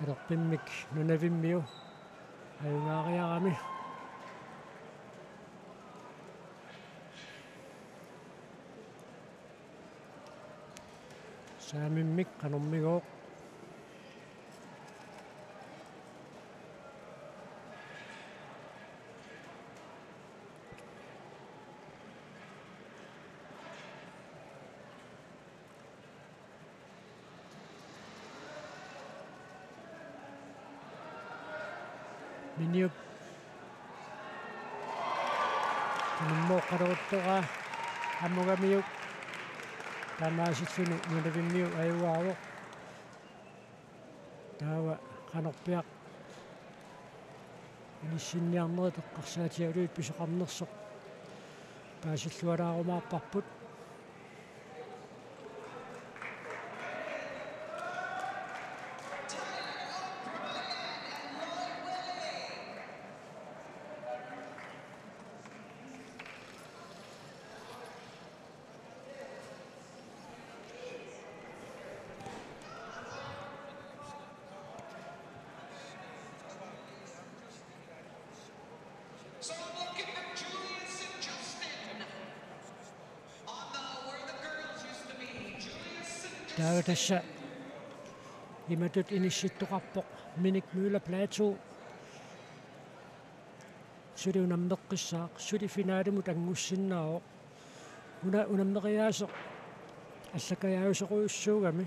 Talerpimmik Nunavimmiu ajugaariarami. Saamimmik qanormigooq. Miniup inummooqqaleruttoraa amugamiuk, taamaasilluni Nunavimmiu ajugaavoq. Taava qanorpiaq inissinniarnerit eqqarsaatigalugit pisoqarnersoq paasillualaarumaarparput. Taava tassa imatut inissittoqarpoq Minik Møller Platou. Suli unammeqqissaaq, suli finalimut anngussinnaavoq. Una unammeriaaseq allakajaajusorujussuugami.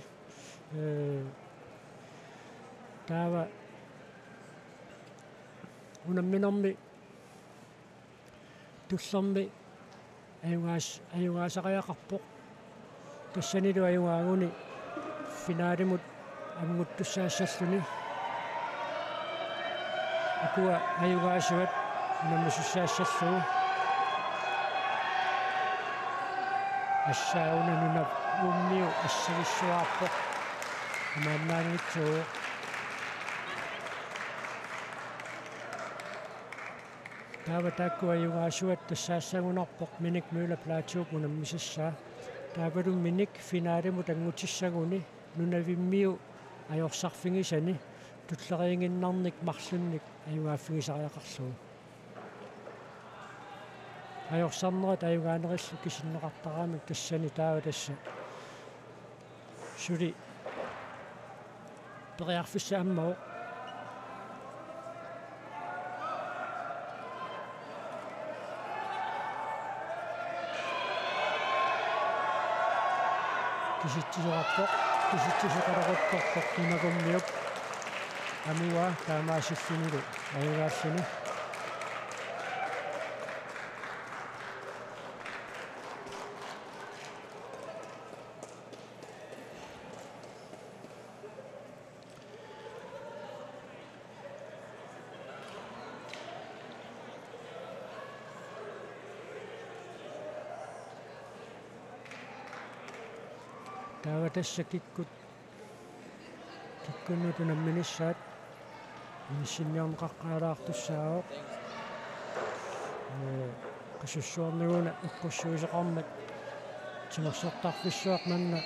Ee, taava unamminermi tullermi ajugaas-, ajugaasariaqarpoq. Tassanilu ajugaaguni finalimut annguttussaassalluni. Ukua ajugaasuat unammisussaassallugu. Assauna Nunavummiu assigissuaarpoq. Maannaanngitsuuvoq. Taava taakku ajugaasuat tassaassagunarpoq Minik Møller Platou unammisassaa. Taavalu Minik finalimut anngutissaguni nunavimmiu ajorsarfigisani tulleriiginnarnik marlunnik ajugaaffigisariaqarlugu. Ajorsarnerat ajugaanerillu kisinneqartaramik tassani taava tassa suli periarfissaq ammavoq. Kisitsisoqarpoq, kisitsisoqaleruttorpoq Nunagummiup. Amuaa taamaasillunilu ajugaalluni. Taava tassa kikkut, kikkunnut unamminissaat inissinniarneqaqqaalaartussaavoq. Ee, qasussuarniguna eqqussuisoqarmat timersortarfissuaq manna.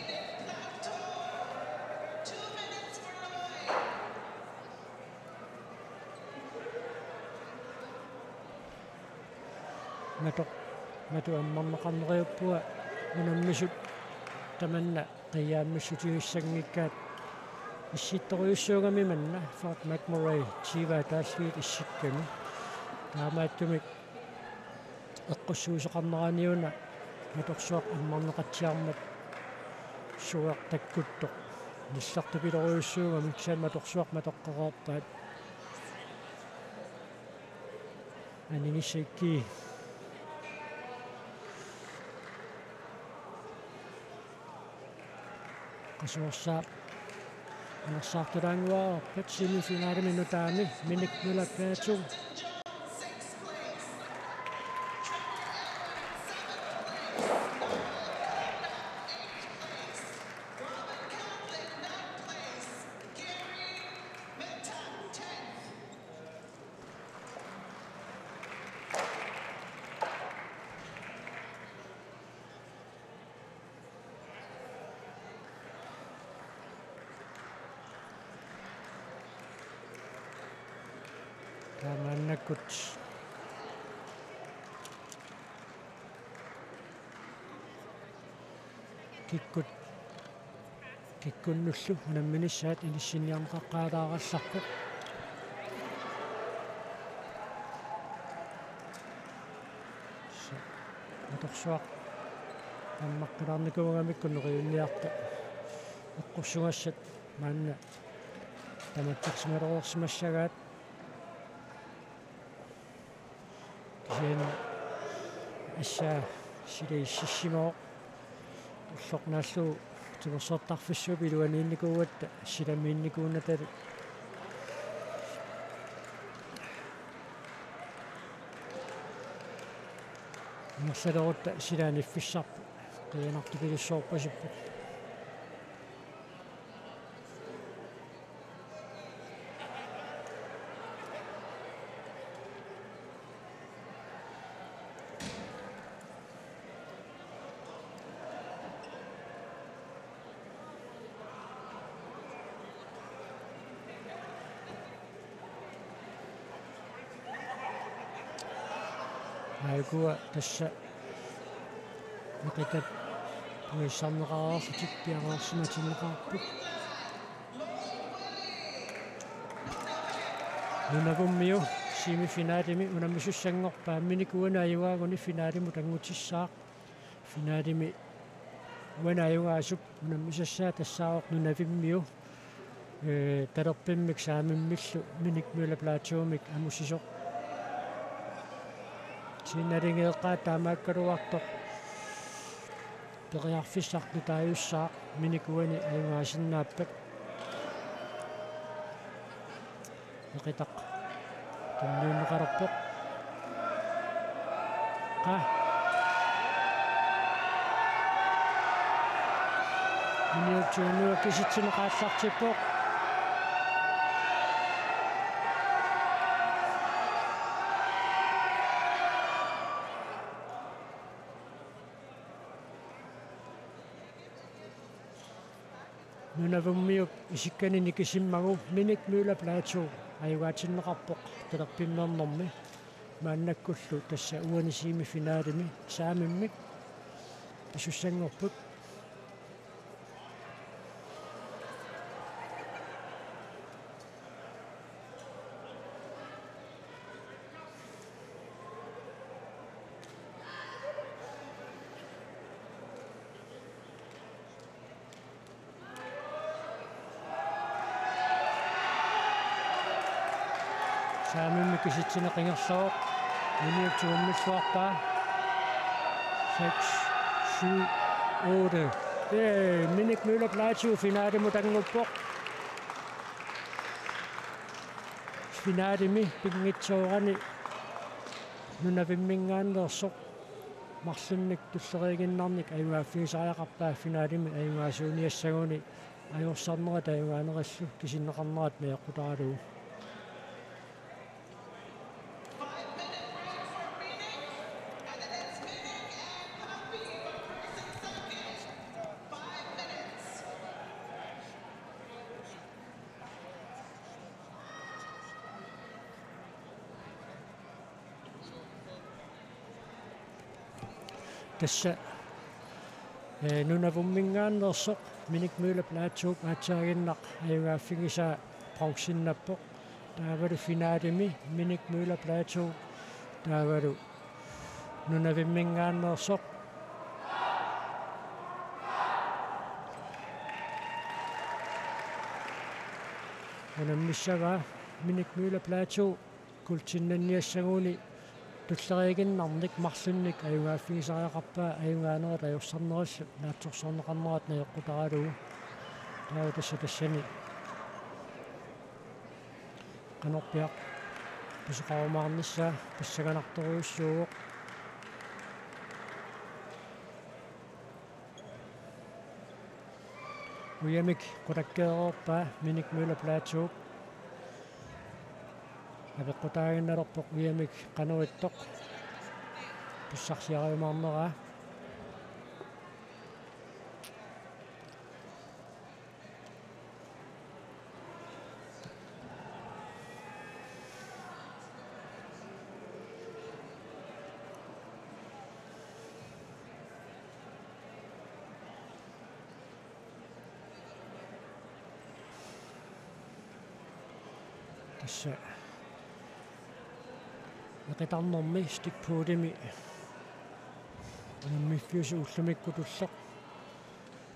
Matoq, matoq ammarneqarneriuppunga unammisut tamanna qiiaammissutigissanngikkakka issittorujussuugami manna Fort McMurray tyve-aa taallugit issikkami. Taamaattumik eqqussuisoqarneraniuna matorsuaq ammarneqatsiarmat suuertakkuttoq. Nillertupilorujussuugami kisianni matorsuaq matoqqereerpaat. Aninissikkii. Qasuersaap anersaartulaannguarpat semifinalimi nutaami Minik Møller Platou. Taamaannakkut kikkut, kikkunnullu unamminissaat inissinniarneqaqqaalaarallarpoq. Sa-, matorsuaq ammaqqilaarnikuugamikku neriunniarta eqqussugassat maanna tamakkersimalereersimassagaat. Kisianni assaa sila ississimavoq. Ulloq naallugu timersortarfissuup iluaniinnikuugatta silamiinnikuunatalu. Ingerlalerutta sila aniffissarput qiianartupilussoorpasippoq. Aajukua tassa Meqitat pungissanneqareerlutik piareersimatinneqarput. Nunagummiu semifinalimi unammisussanngorpaa, Minik uani ajugaaguni finalimut anngutissaaq. Finalimi uani ajugaasup unammisassaa tassaavoq Nunavimmiu, ee, talerpimmik saamimmillu Minik Møller Platoumik amusisoq. Sinnalingeeqqaat taamaakkaluartoq periarfissaq nutaajussaaq Minik uani ajugaasinnaappat. Meqitaq tunniunneqalerpoq. Qa. Minutsit unnugu kisitsineq aallartippoq. Navummiup isikkani nikisimmagu Minik Møller Platou ajugaatinneqarpoq talerpimmernermi. Maannakkullu tassa uani semifinalimi eksamimik pisussanngorput. Eksamimik kisitsineq ingerlavoq. Miniup tigummilluarpaa. Seks, syv, otte. Ee, Minik Møller Platou finalimut annguppoq. Finalimi pinngitsoorani nunavimminngaanneersoq marlunnik tulleriiginnarnik ajugaaffigisariaqarpaa finalimi ajugaasuuniassaguni ajorsarnerat ajugaanerillu kisinneqarnerat najoqqutaralugu. Tassa, ee, nunavumminngaanneersoq Minik Møller Platoup aatsaaginnaq ajugaaffigisaa bronzeinnappoq. Taavalu finalimi Minik Møller Platou taavalu nunavimminngaanneersoq. Unammissavaa Minik Møller Platou kuultinnanniassaguni tulleriiginnarnik marlunnik ajugaaffigisariaqarpaa ajugaanerat ajorsarnerillu naatsorsorneqarnerat najoqqutaralugu. Taava tassa tassani qanorpiaq pisoqarumaarnissaa pissanganartorujussuuvoq. Ujamik qulakkeereerpaa Minik Møller Platou. Apeqqutaaginnalerpoq ujamik qanoq ittoq pissarsiariumaarneraa. Tassa eqitarnermi stikpulimi unammiffiusoq ullumikkutulleq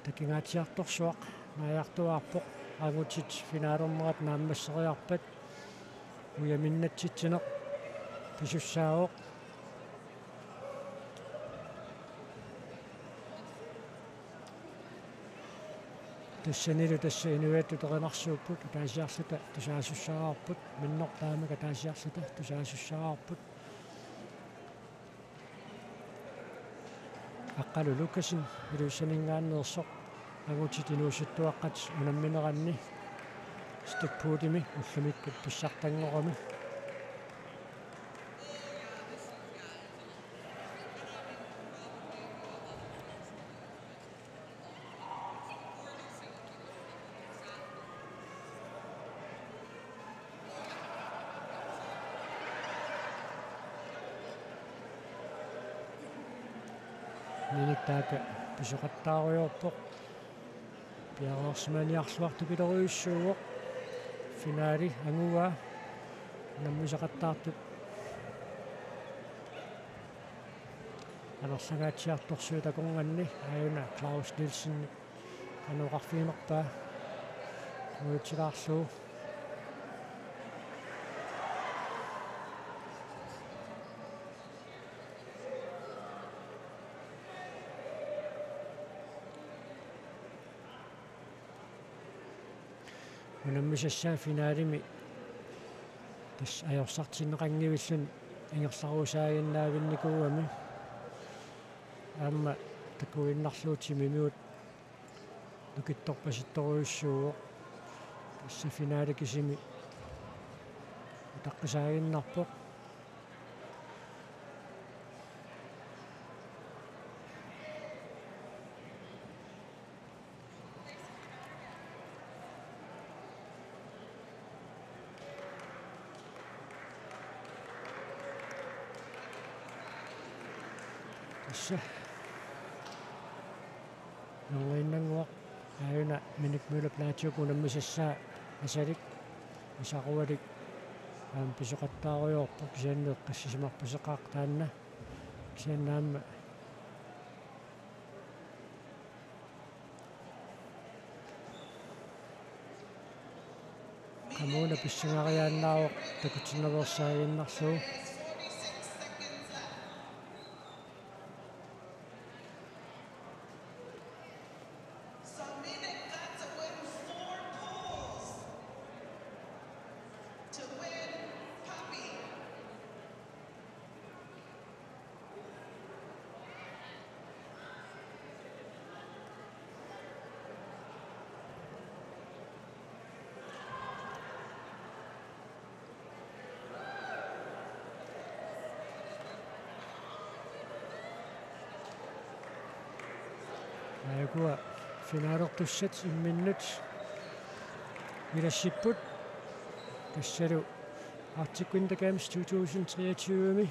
takingaatsiartorsuaq naajartuaarpoq. Angutit finalernerat naammasseriarpat ujaminnatsitsineq pisussaavoq. Tassanilu tassa inuiattut erinarsuupput, ataasiarluta tusaasussaavarput, minnerpaamik ataasiarluta tusaasussaavarput. Aqqalu Lukassen Ilulissaninngaanneersoq angutit inuusuttuaqqat unammineranni stikpulimi ullumikkut pissartanngorami. Minik taakku pisoqattaarujoorpoq. Piareersimaniarluartupilorujussuuvoq. Finali anguaa unammisaqattaartut. Amerlangaatsiartorsuit akornanni aajuna Claus Nielsen qanoq oqarfiginerpaa. Nuutsilaarlugu. Unammisassaa finalimi tassa ajorsartinneqanngivilluni ingerlarusaaginnaavinnikuugami. Aamma takuinnarlugu timimigut nukittorpasittorujussuuvoq. Tassa finali kisimi utaqqisaaginnarpoq. Tassa. Nunginnannguaq aajuna Minik Møller Plaatjuk unammisassaa asalik isarualik aamma pisoqattaarujoorpoq kisianni eqqissisimarpaseqaaq taanna. Kisianni aamma qamuuna pissangariaannaavoq takutinnaveersaaginnarlugu. Aajukua finalertussat imminnut ilassipput. Tassalu Arctic Winter Games to tusind treogtyve-mi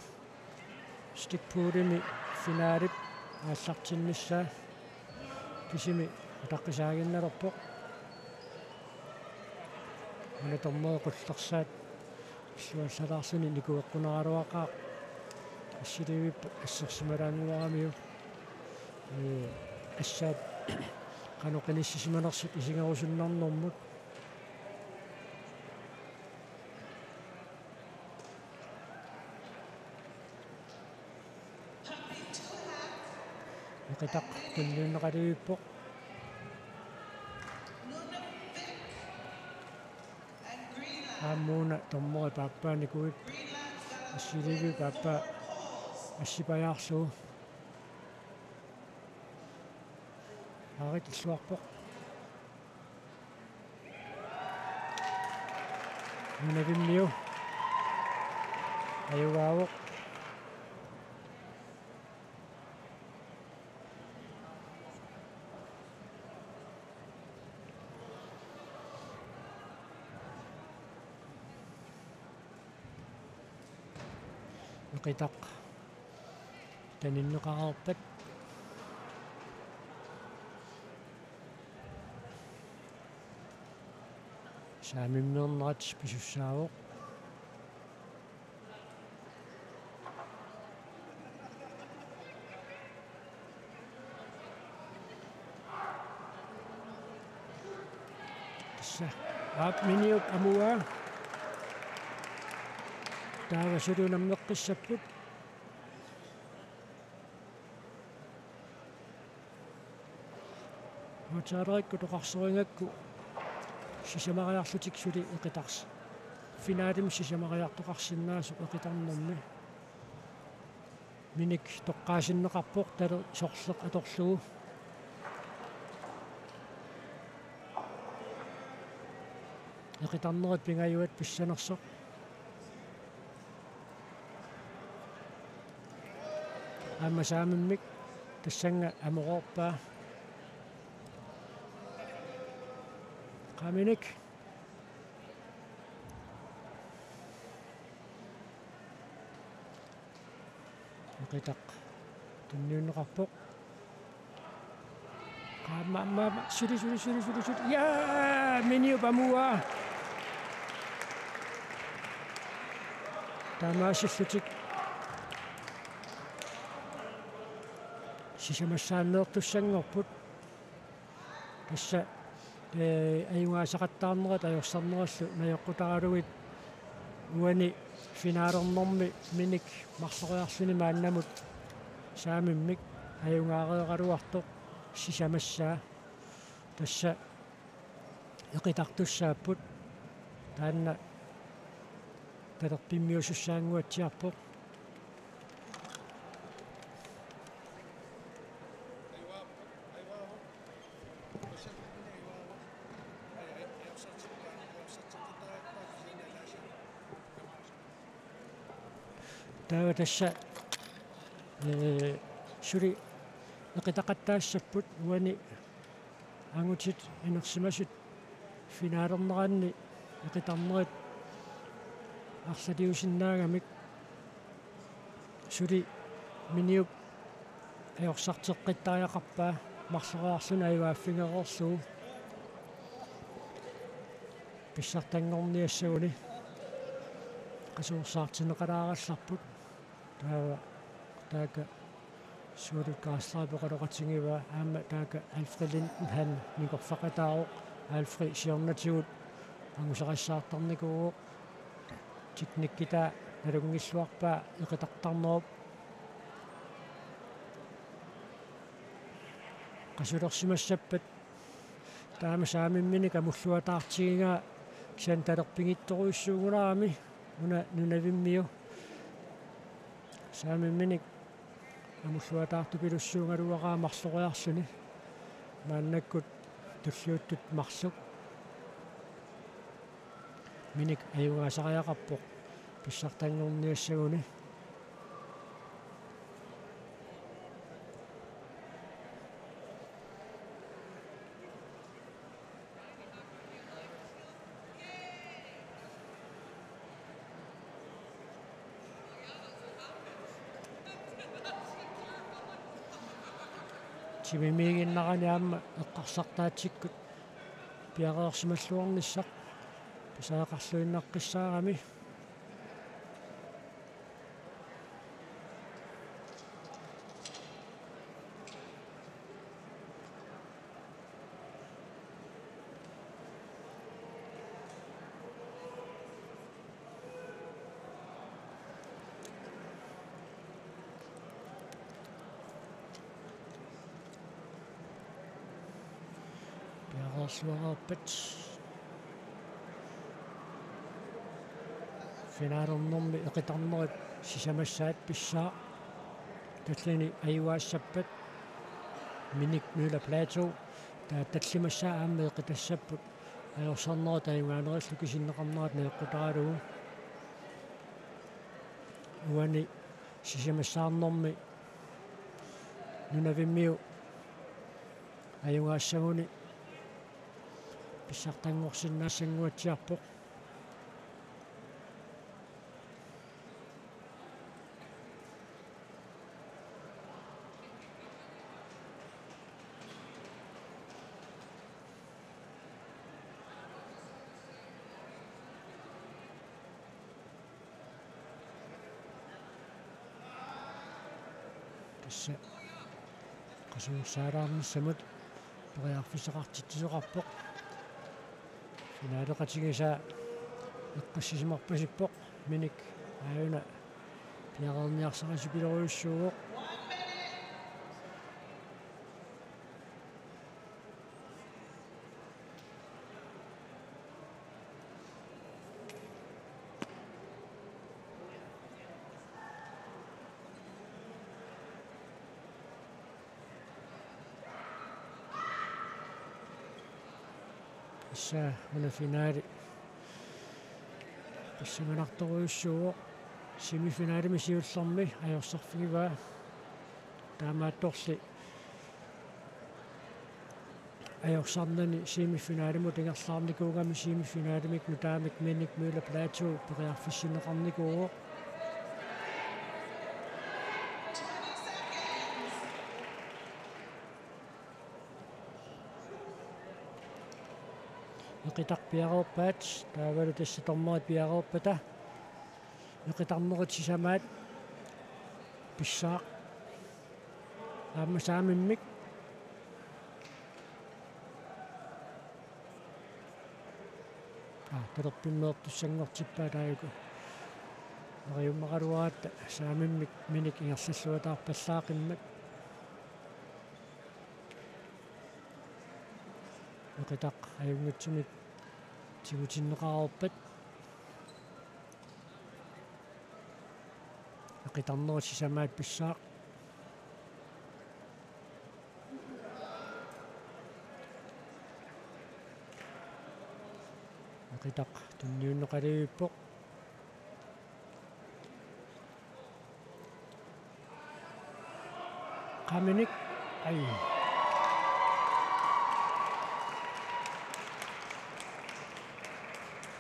Stikpoolimi finalip aallartinnissaa kisimi utaqqisaaginnalerpoq. Una dommeri qullersaat illuallalaarluni nikueqqunaraluaqaaq. Assiliivippat assersimalaannguaramiuk. Ee, assaat qanoq inissisimanersut isigerusunnarnermut. Eqitaq tunniunneqalerpoq. Aamma una dommeri paappaa nikuippaa. Assiliivik paappaa assipajaarlugu. Aarit illuarpoq. Nunavimmiu ajugaavoq. Eqitaq taninneqareerpat saamimmiinnerat pisussaavoq. Tassa aap Miniup amuaa. Taava suli unammeqqissapput. Aatsaalereerikku toqarserigakku sisamariarlutik suli eqitars-, finalimi sisamariartoqarsinnaasoq eqitarnermi. Minik toqqaasinneqarpoq tali sorleq atorlugu. Eqitarnerit pingajuat pissanersoq. Aamma saamimmik tassannga amoreerpaa. Qaa Minik. Eqitaq tunniunneqarpoq. Qaammaamma suli, suli, suli, suli, suli. Jaa, Miniup amuaa. Taamaasillutik sisamassaanneertussanngorput. Tassa, ee, ajugaasaqattaarnerat ajorsarnerallu najoqqutaralugit uani finalernermi Minik marloriarluni maannamut saamimmik ajugaareeraluartoq sisamassaa. Tassa eqitartussaapput taanna talerpimmiusussaannguatsiarpoq. Taava tassa, ee, suli eqitaqattaassapput uani angutit inersimasut finalerneranni eqitarnerit arlaliusinnaagamik suli Miniup ajorsarteqqittariaqarpaa marloriarluni ajugaaffigereerlugu. Pissartanngorniassaguni qasuersaartinneqalaarallarput. Taava taakku Suulut Kaarlaapi oqaloqatigivaa aamma taakku Alfred Lindman nikorfaqataavoq. Alfred siornatigut angusarissaartarnikuuvoq. Teknikkitaa nalunngilluarpaa eqitartarnerup. Qasulersimassappat taama saamimminik amulluataartigigaa kisianni talerpigittorujussuugunarami una Nunavimmiu. Saamimminik amulluataartupilussuugaluaraa marloriarluni. Maannakkut tulliuttut marluk. Minik ajugaasariaqarpoq pissartanngorniassaguni. Timimiiginnarani aamma eqqarsartaatsikkut piareersimalluarnissaq pisariaqarluinnaqqissaarami. Piareerluareerpat. Finalernermi eqitarnerit sisamassaat pissaaq. Tallini ajugaassappat Minik Møller Platou. Taava tallimassaa aamma eqitassapput. Ajorsarnerit ajugaanerillu kisinneqarnerat najoqqutaralugu. Uani sisamassaarnermi Nunavimmiu ajugaassaguni pissartanngorsinnaassanguatsiarpoq. Tassa qasuersaalaarnissamut periarfissaqartitsisoqarpoq. Finaleqatigisaa eqqissisimarpasippoq, Minik aajuna piareerniarsarisipilerujussuuvoq. Tassa una finale pissanganartorujussuuvoq, semifinalemi siullermi ajorsarfigivaa. Taamaattorli ajorsarnani semifinalimut ingerlaarnikuugami semifinalimik nutaamik Minik Møller Platou periarfissinneqarnikuuvoq. Eqitaq piareerpaat, taavalu tassa dommerit piareerpata eqitarnerit sisamaat pissaaq. Aamma saamimmik. Aa, talerpimmeertussanngortippaa taajuku. Neriummaqaluaratta saamimmik Minik ingerlalluataarpallaaqimmat. Eqitaq ajunngitsumik tigutinneqareerpat. Eqitarnerit sisamaat pissaaq. Eqitaq tunniunneqalivippoq. Qaminik. Ai.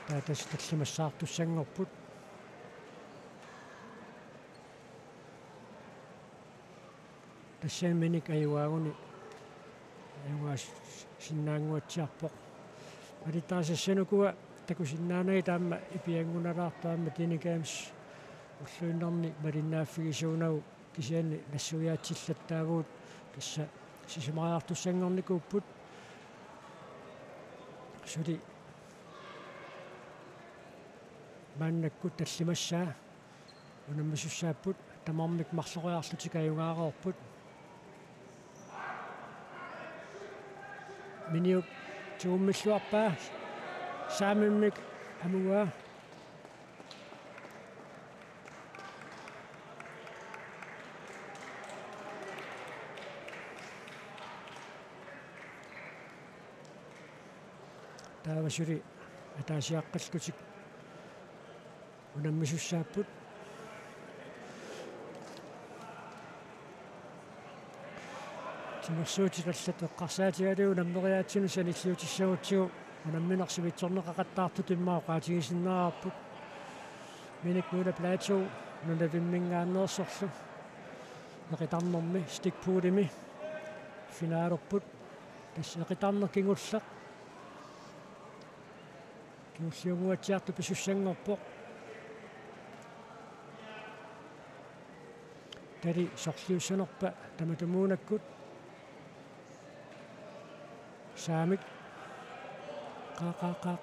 Taava tassa tallimassaartussanngorput. Tassami Minik ajugaaguni ajugaassinnaannguatsiarpoq. Malittarisassanukua takusinnaanagit aamma ipianngunalaartoq aamma Teenage Games ulluinnarni malinnaaffigisuunagu kisianni nassuiaatsillattaavugut tassa sisamariartussanngornikuupput. Suli maannakkut tallimassaa unammisussaapput, tamarmik marloriarlutik ajugaareerput. Miniup tuummilluarpaa, Saamimmik amugaa. Taava suli ataasiaqqallutik unammisussaapput. Timersuutit allat eqqarsaatigalugit unammeriaatsinu sanilliutissagutsigu unammineq sivitsorneqaqattaartutut immaqa oqaatigisinnaavarput. Minik Møller Platou nunavimminngaanneersorlu eqitarnermi Stig Poulimi finaalerput. Tassa eqitarneq kingulleq. Kingulliunnguatsiartoq pisussanngorpoq. Tali sorliussanerpa tamatumuunakkut. Saamik. Qa, qa, qa.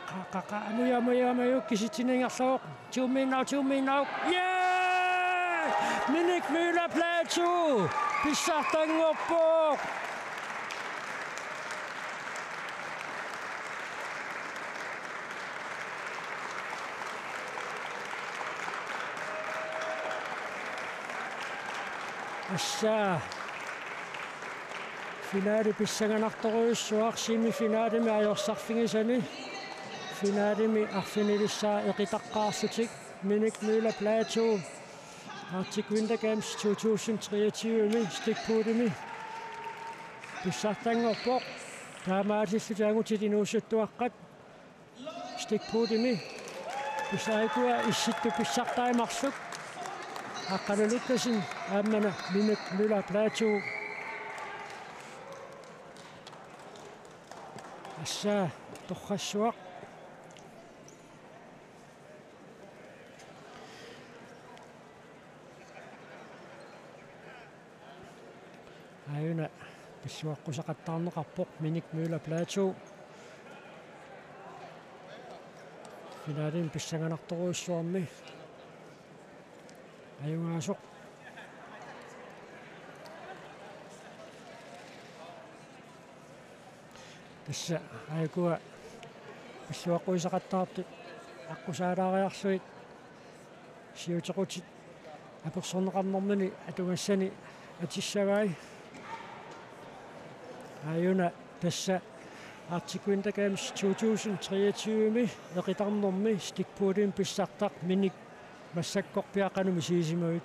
Qa, qa, qa, amuju, amuju, amuju, kisitsinni ingerlavoq. Tuummiinnaavoq, tuummiinnaavoq. Jee! Minik Møller Platou pissartanngorpoq. Tassa finale pissanganartorujussuaq semifinalemi ajorsarfigisani. Finalemi arfinilissaa eqitaqqaarlutik Minik Møller Platou Arctic Winter Games to tusind treogtyve-mi Stig Poulimi pissartanngorpoq. Taamaalillutik angutit inuusuttuaqqat Stig Poulimi. Pissarikua issittut pissartai marluk. Aqqalu Lukkasen aammana Minik Møller Platou. Tassa torrassuaq. Aajuna pilluaqqusaqattaarneqarpoq Minik Møller Platou. Finalemi pissanganartorujussuarmi ajugaasoq. Tassa aajukua pilluaqquisaqattaartut aqqusaalaariarlugit siutequtit apersorneqarnermini atugassani atissavai. Aajuna tassa Arctic Winter Games to tusind treogtyve-mi eqitarnermi Stig Poulimi pissartaq Minik, massakkorpiaq qanoq misigisimavit?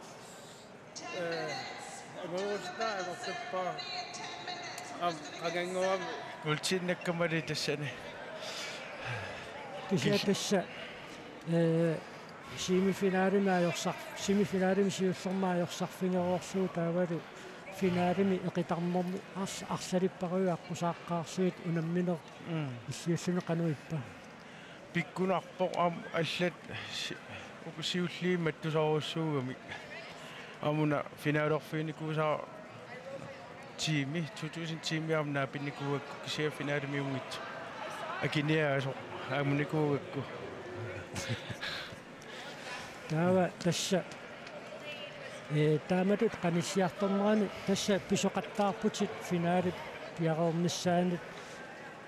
Ee, angorusutaa angorusuppaa. Aamma qanganngorami. Kuultiinnakkamali tassani. Kisianni kis- tassa, ee, semifinalemi ajorsar-, semifinalemi siullermi ajorsarfigereerlugu taavalu finalemi eqitarnermi ars-, arsalipparuit aqqusaaqqaarlugit unammineq Mm. illiulluni qanoq ippa? Pikkunarpoq aamma allat si-, uku siulliit mattusorujussuugamik. Aamma una finalerfiginikuusara tiimi, to tusind tiimi aamma naapinnikuugakku kisianni finalemiunngitsoq. Akiniaasoq aamma nikuugakku. Taava tassa, ee, taamatut qanilliartornerani tassa pisoqattaarputit finalit piareernissaanut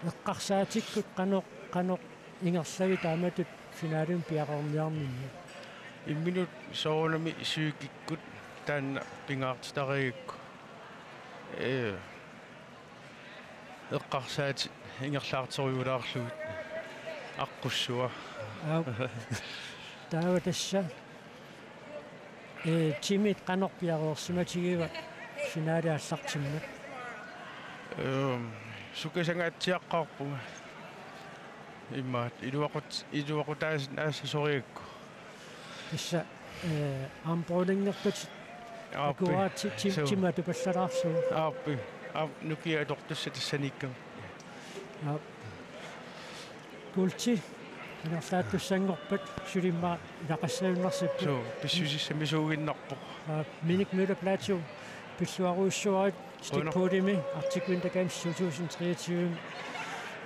eqqarsaatikkut qanoq, qanoq ingerlavit taamatut finalimi piareerniarninni? Imminut soorunami psykikkut taanna pingaartitarigakku. Ee, eqqarsaatit ingerlaartorujulaarlugit aqqussua. Aap. Taava tassa, ee, timit qanoq piareersimatigiva finali aallartimmat? Ehm, sukasangaatsiaqqaarpunga. Immaqa iluaqut-, iluaqutaasinnaassasorigakku. Tassa, eh, armbåndingertut. Aappi. Akuraatsit tim-, suu. Timatut pallalaarlugu. Aappi. Aap, nukiaq atortussat tassaniikkama. Aap. Kuulti. Anerlaattussanngorpat sulimmaqa ilaqassajunnarsippat. Suu, pissusissamisuuginnarpoq. Aap, Minik Møller Platou. Pilluarujussuarit Stikpulimi Arctic Winter Games to tusind treogtyve.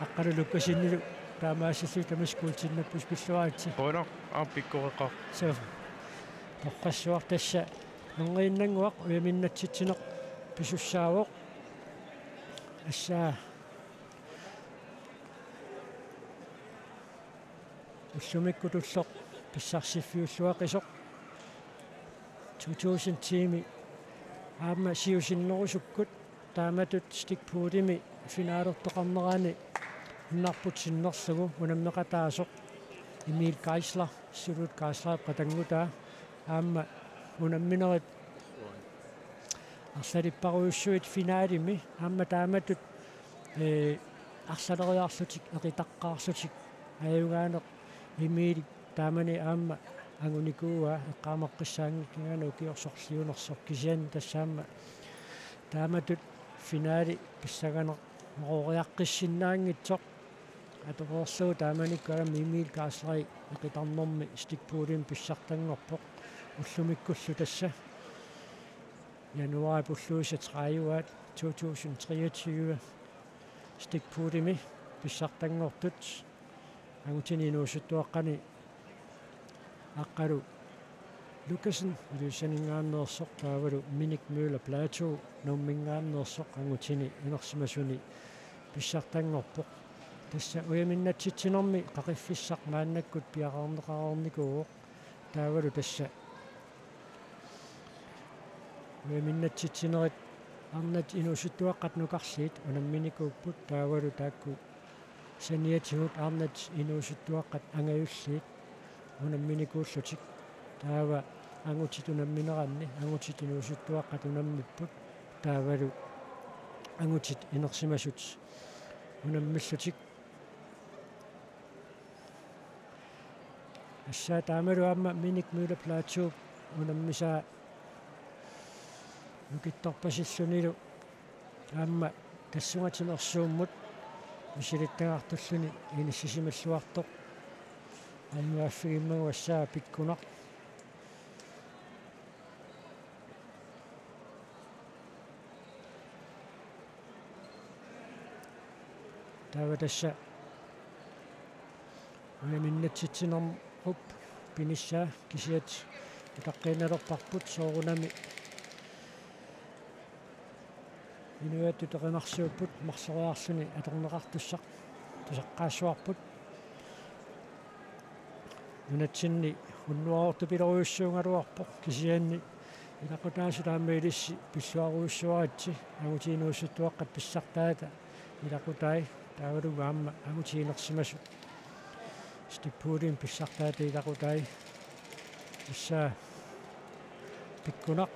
Aqqalu Lukasenilu taamaasilluni tamassi kuultinnapput, pilluaritsi. Qujanaq, aap, pikkoreqaaq. Suu. Torrassuaq tassa. Nungiinnannguaq ujaminnatsitsineq pisussaavoq. Assaa. Ullumikkut ulloq pissarsiffiulluaqisoq. To tusind-imi aamma siusinnerusukkut taamatut Stikpulimi finalertoqarnerani innarput sinnerlugu unammeqataasoq Emil Geisler, Silverwood Geislerip qatanngutaa, aamma unamminerit arlalipparujussuit finalimi aamma taamatut, eh, arlaleriarlutik eqitaqqaarlutik ajugaaneq Emil taamani aamma angunikuuaa eqqaamaqqissaanngikkaanni ukioq sorliunersoq, kisianni tassa aamma taamatut finali pissanganeq- -meriaqqissinnaanngitsoq atoreerlugu taamanikkut aamma Emil Geisleri eqitarnermi Stikpulimi pissartanngorpoq ullumikkullu tassa januaarip ulluisa tredive to tusind treogtyve Stikpulimi pissartanngortut angutini inuusuttuaqqani Aqqalu Lukassen Ilulissaninngaanneersoq taavalu Minik Møller Platou Nuumminngaanneersoq angutini inersimasuni pissartanngorpoq. Tassa ujaminnatsitsinermi qaqiffissaq maannakkut piareerneqareernikuuvoq. Taavalu tassa ujaminnatsitsinerit arnat inuusuttuaqqat nukarliit unamminikuupput, taavalu taakku saniatigut arnat inuusuttuaqqat angajulliit unamminikuullutik. Taava angutit unammineranni angutit inuusuttuaqqat unammipput, taavalu angutit inersimasut unammillutik. Tassa taamalu aamma Minik Møller Platou unammisaa nukittorpasillunilu aamma tassunga timersuummut misilittagartulluni inissisimalluartoq. Ajugaaffigimmagussaa pikkunaq. Taava tassa ujaminnatsitsinerup pinissaa kisiat utaqqiinnalerparput soorunami inuiattut erinarsuupput marloriarluni atorneqartussaq tusaqqaassuarput. Nunatsinni unnuarortupilorujussooraluarpoq kisianni ilaqutaasut aamma ilissi pilluarujussuaritsi angutit inuusuttuaqqat pissartaata ilaqutai taavalu aamma angutit inersimasut. Steve Poulin pissartaata ilaqutai. Tassa pikkunaq.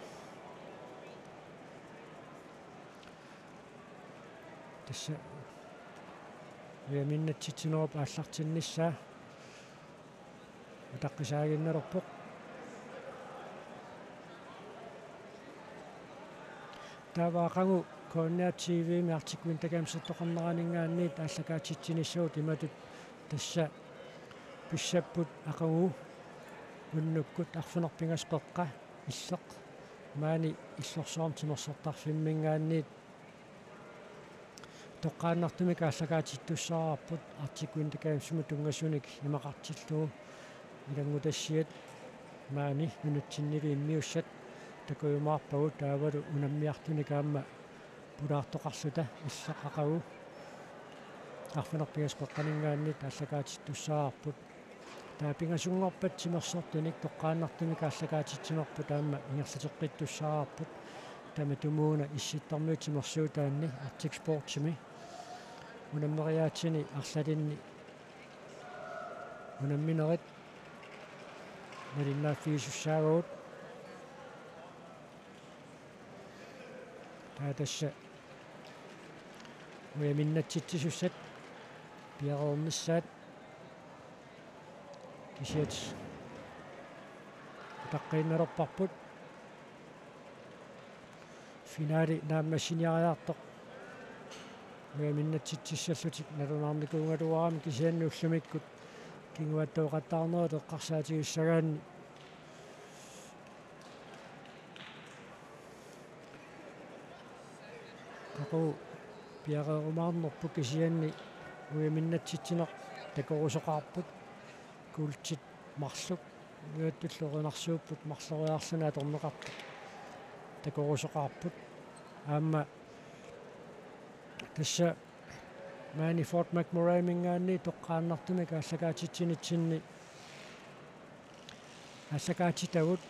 Tassa ujaminnatsitsinerup aallartinnissaa utaqqisaaginnalerpoq. Taava aqagu K N R T V-mi Arctic Winter Games-ertoqarneraninngaanniit aallakaatitsinissagut imatut tassa pissapput aqagu unnukkut arfineq-pingasut qeqqa Illeq maani Illorsuarmi timersortarfimminngaanniit toqqaannartumik aallakaatittussaavarput Arctic Winter Games-imut tunngasunik imaqartillugu ilanngutassiat maani nunatsinnilu immiussat takujumaarpagut taavalu unammiartunik aamma pulaartoqarluta Illeq aqagu arfineq-pingasut qeqqaninngaanniit aallakaatittussaavarput. Taava pingasunngorpat timersortunik toqqaannartumik aallakaatitsinerput aamma ingerlateqqittussaavarput. Tamatumuuna Issittormiut timersuutaanni Arctic Sportsimi unammeriaatsini arlalinni unamminerit malinnaaffigisussaavagut. Taava tassa ujaminnatsitsisussat piareernissaat Kisiat utaqqiinnalerparput. Finale naammassiniariartoq ujaminnatsitsissallutik nalunaarnikuugaluarami, kisianni ullumikkut kinguaattooqattaarnerit eqqarsaatigissagaanni qaqugu piareerumaarnerput, kisianni ujaminnatsitsineq takorusoqaarput. Kuultit marluk nujattullu erinarsuupput, marloriarluni atorneqartoq takorusoqaarput. Aamma tassa maani Fort McMurray-minngaanniit toqqaannartumik aallakaatitsinitsinni aallakaatitagut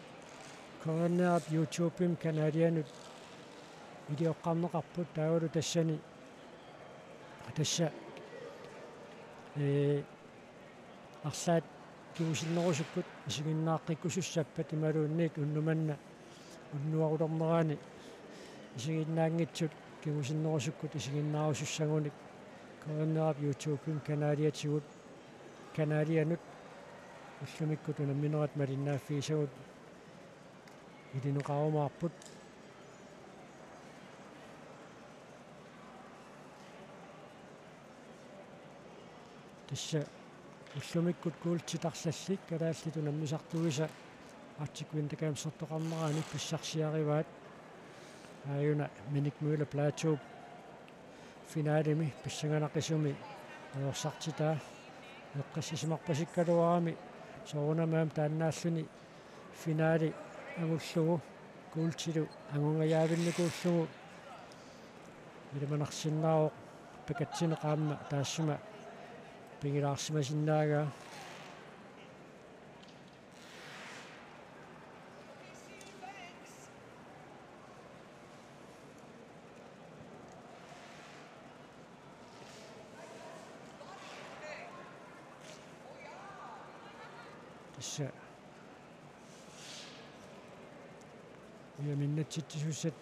K N R-ip YouTube-imi kanalianut ilioqqarneqarput, taavalu tassani tassa, ee, arlaat kingusinnerusukkut isiginnaaqqikkusussappat imaluunniit unnuk manna unnuarulernerani isiginnaanngitsut kingusinnerusukkut isiginnaarusussagunik K N R-ip YouTube-imi kanaliatigut, kanalianut ullumikkut unamminerat malinnaaffigisagut ilineqarumaarput. Tassa ullumikkut kuultit arlallit kalaallit unammisartuisa Arctic Winter Gamesertoqarnerani pissarsiarivaat. Aajuna Minik Møller Platou finalemi pissanganaqisumi ajorsartitaa. Eqqissisimarpasikkaluarami soorunami aamma taannaalluni finale angullugu kuultilu angungajaavinnikuullugu ilimanarsinnaavoq pakatsineq aamma taassuma pigilaarsimasinnaagaa. Tassa ujaminnatsitsisussat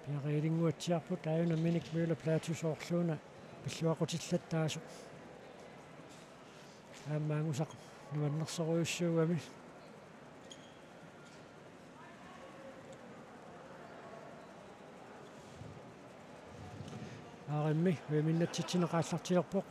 piareerinnguatsiarput, aajuna Minik Møller Platou soorluuna pilluaqqutillattaasoq. Aamma angusaq nuannersorujussuugami. Aarimmi ujaminnatsitsineq aallartilerpoq.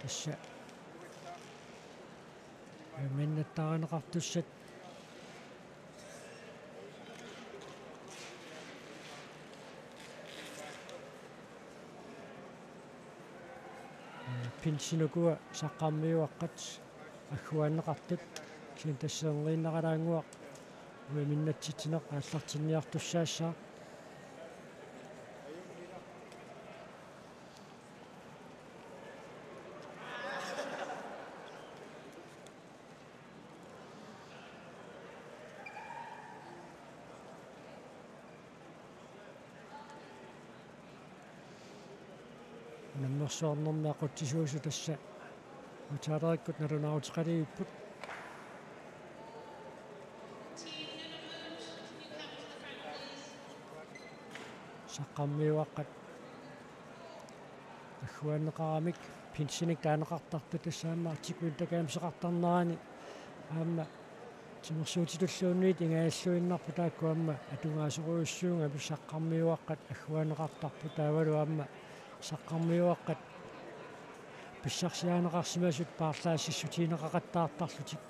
Tassa ujaminnattaarineqartussat pinsinik ukua saqqarmiuaqqat agguaanneqartut, kisianni tassa erniinnaralaannguaq ujaminnatsitsineq aallartinniartussaassaaq. Unammersuarnermi aqutsisuusut tassa aftalerekkut nalunaaruteqalivipput. Saqqarmiuaqqat agguaanneqaramik pinsinik taaneqartartut, tassa aamma Arctic Winter Gameseqartarnerani aamma timersuutitulluunniit ingajalluinnarput, taakku aamma atugaasorujussuugamik saqqarmiuaqqat agguaanneqartarput, taavalu aamma saqqarmiuaqqat pissarsiarineqarsimasut paarlaassissutigineqaqattaartarlutik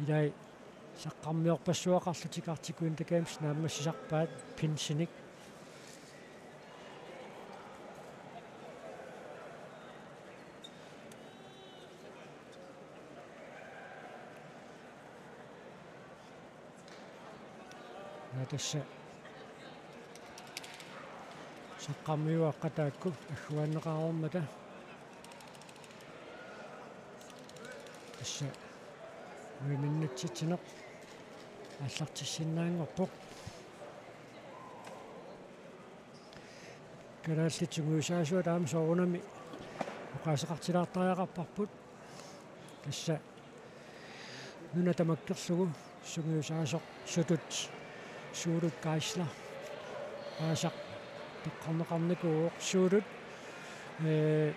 ilai saqqarmiorpassuaqarlutik Arctic Winter Games naammassisarpaat pinsinik. Ja, tassa Saqqarmiuaqqat taakku agguaanneqareermata. Tassa uiminnatsitsineq aallartissinnaanngorpoq. Kalaallit sungiusaasuat aamma soorunami oqaaseqartilaartariaqarparput. Tassa nuna tamakkerlugu sungiusaasoq Sutut, Suulut Geisler aasaq toqqarneqarnikuuvoq. Suulut, ee,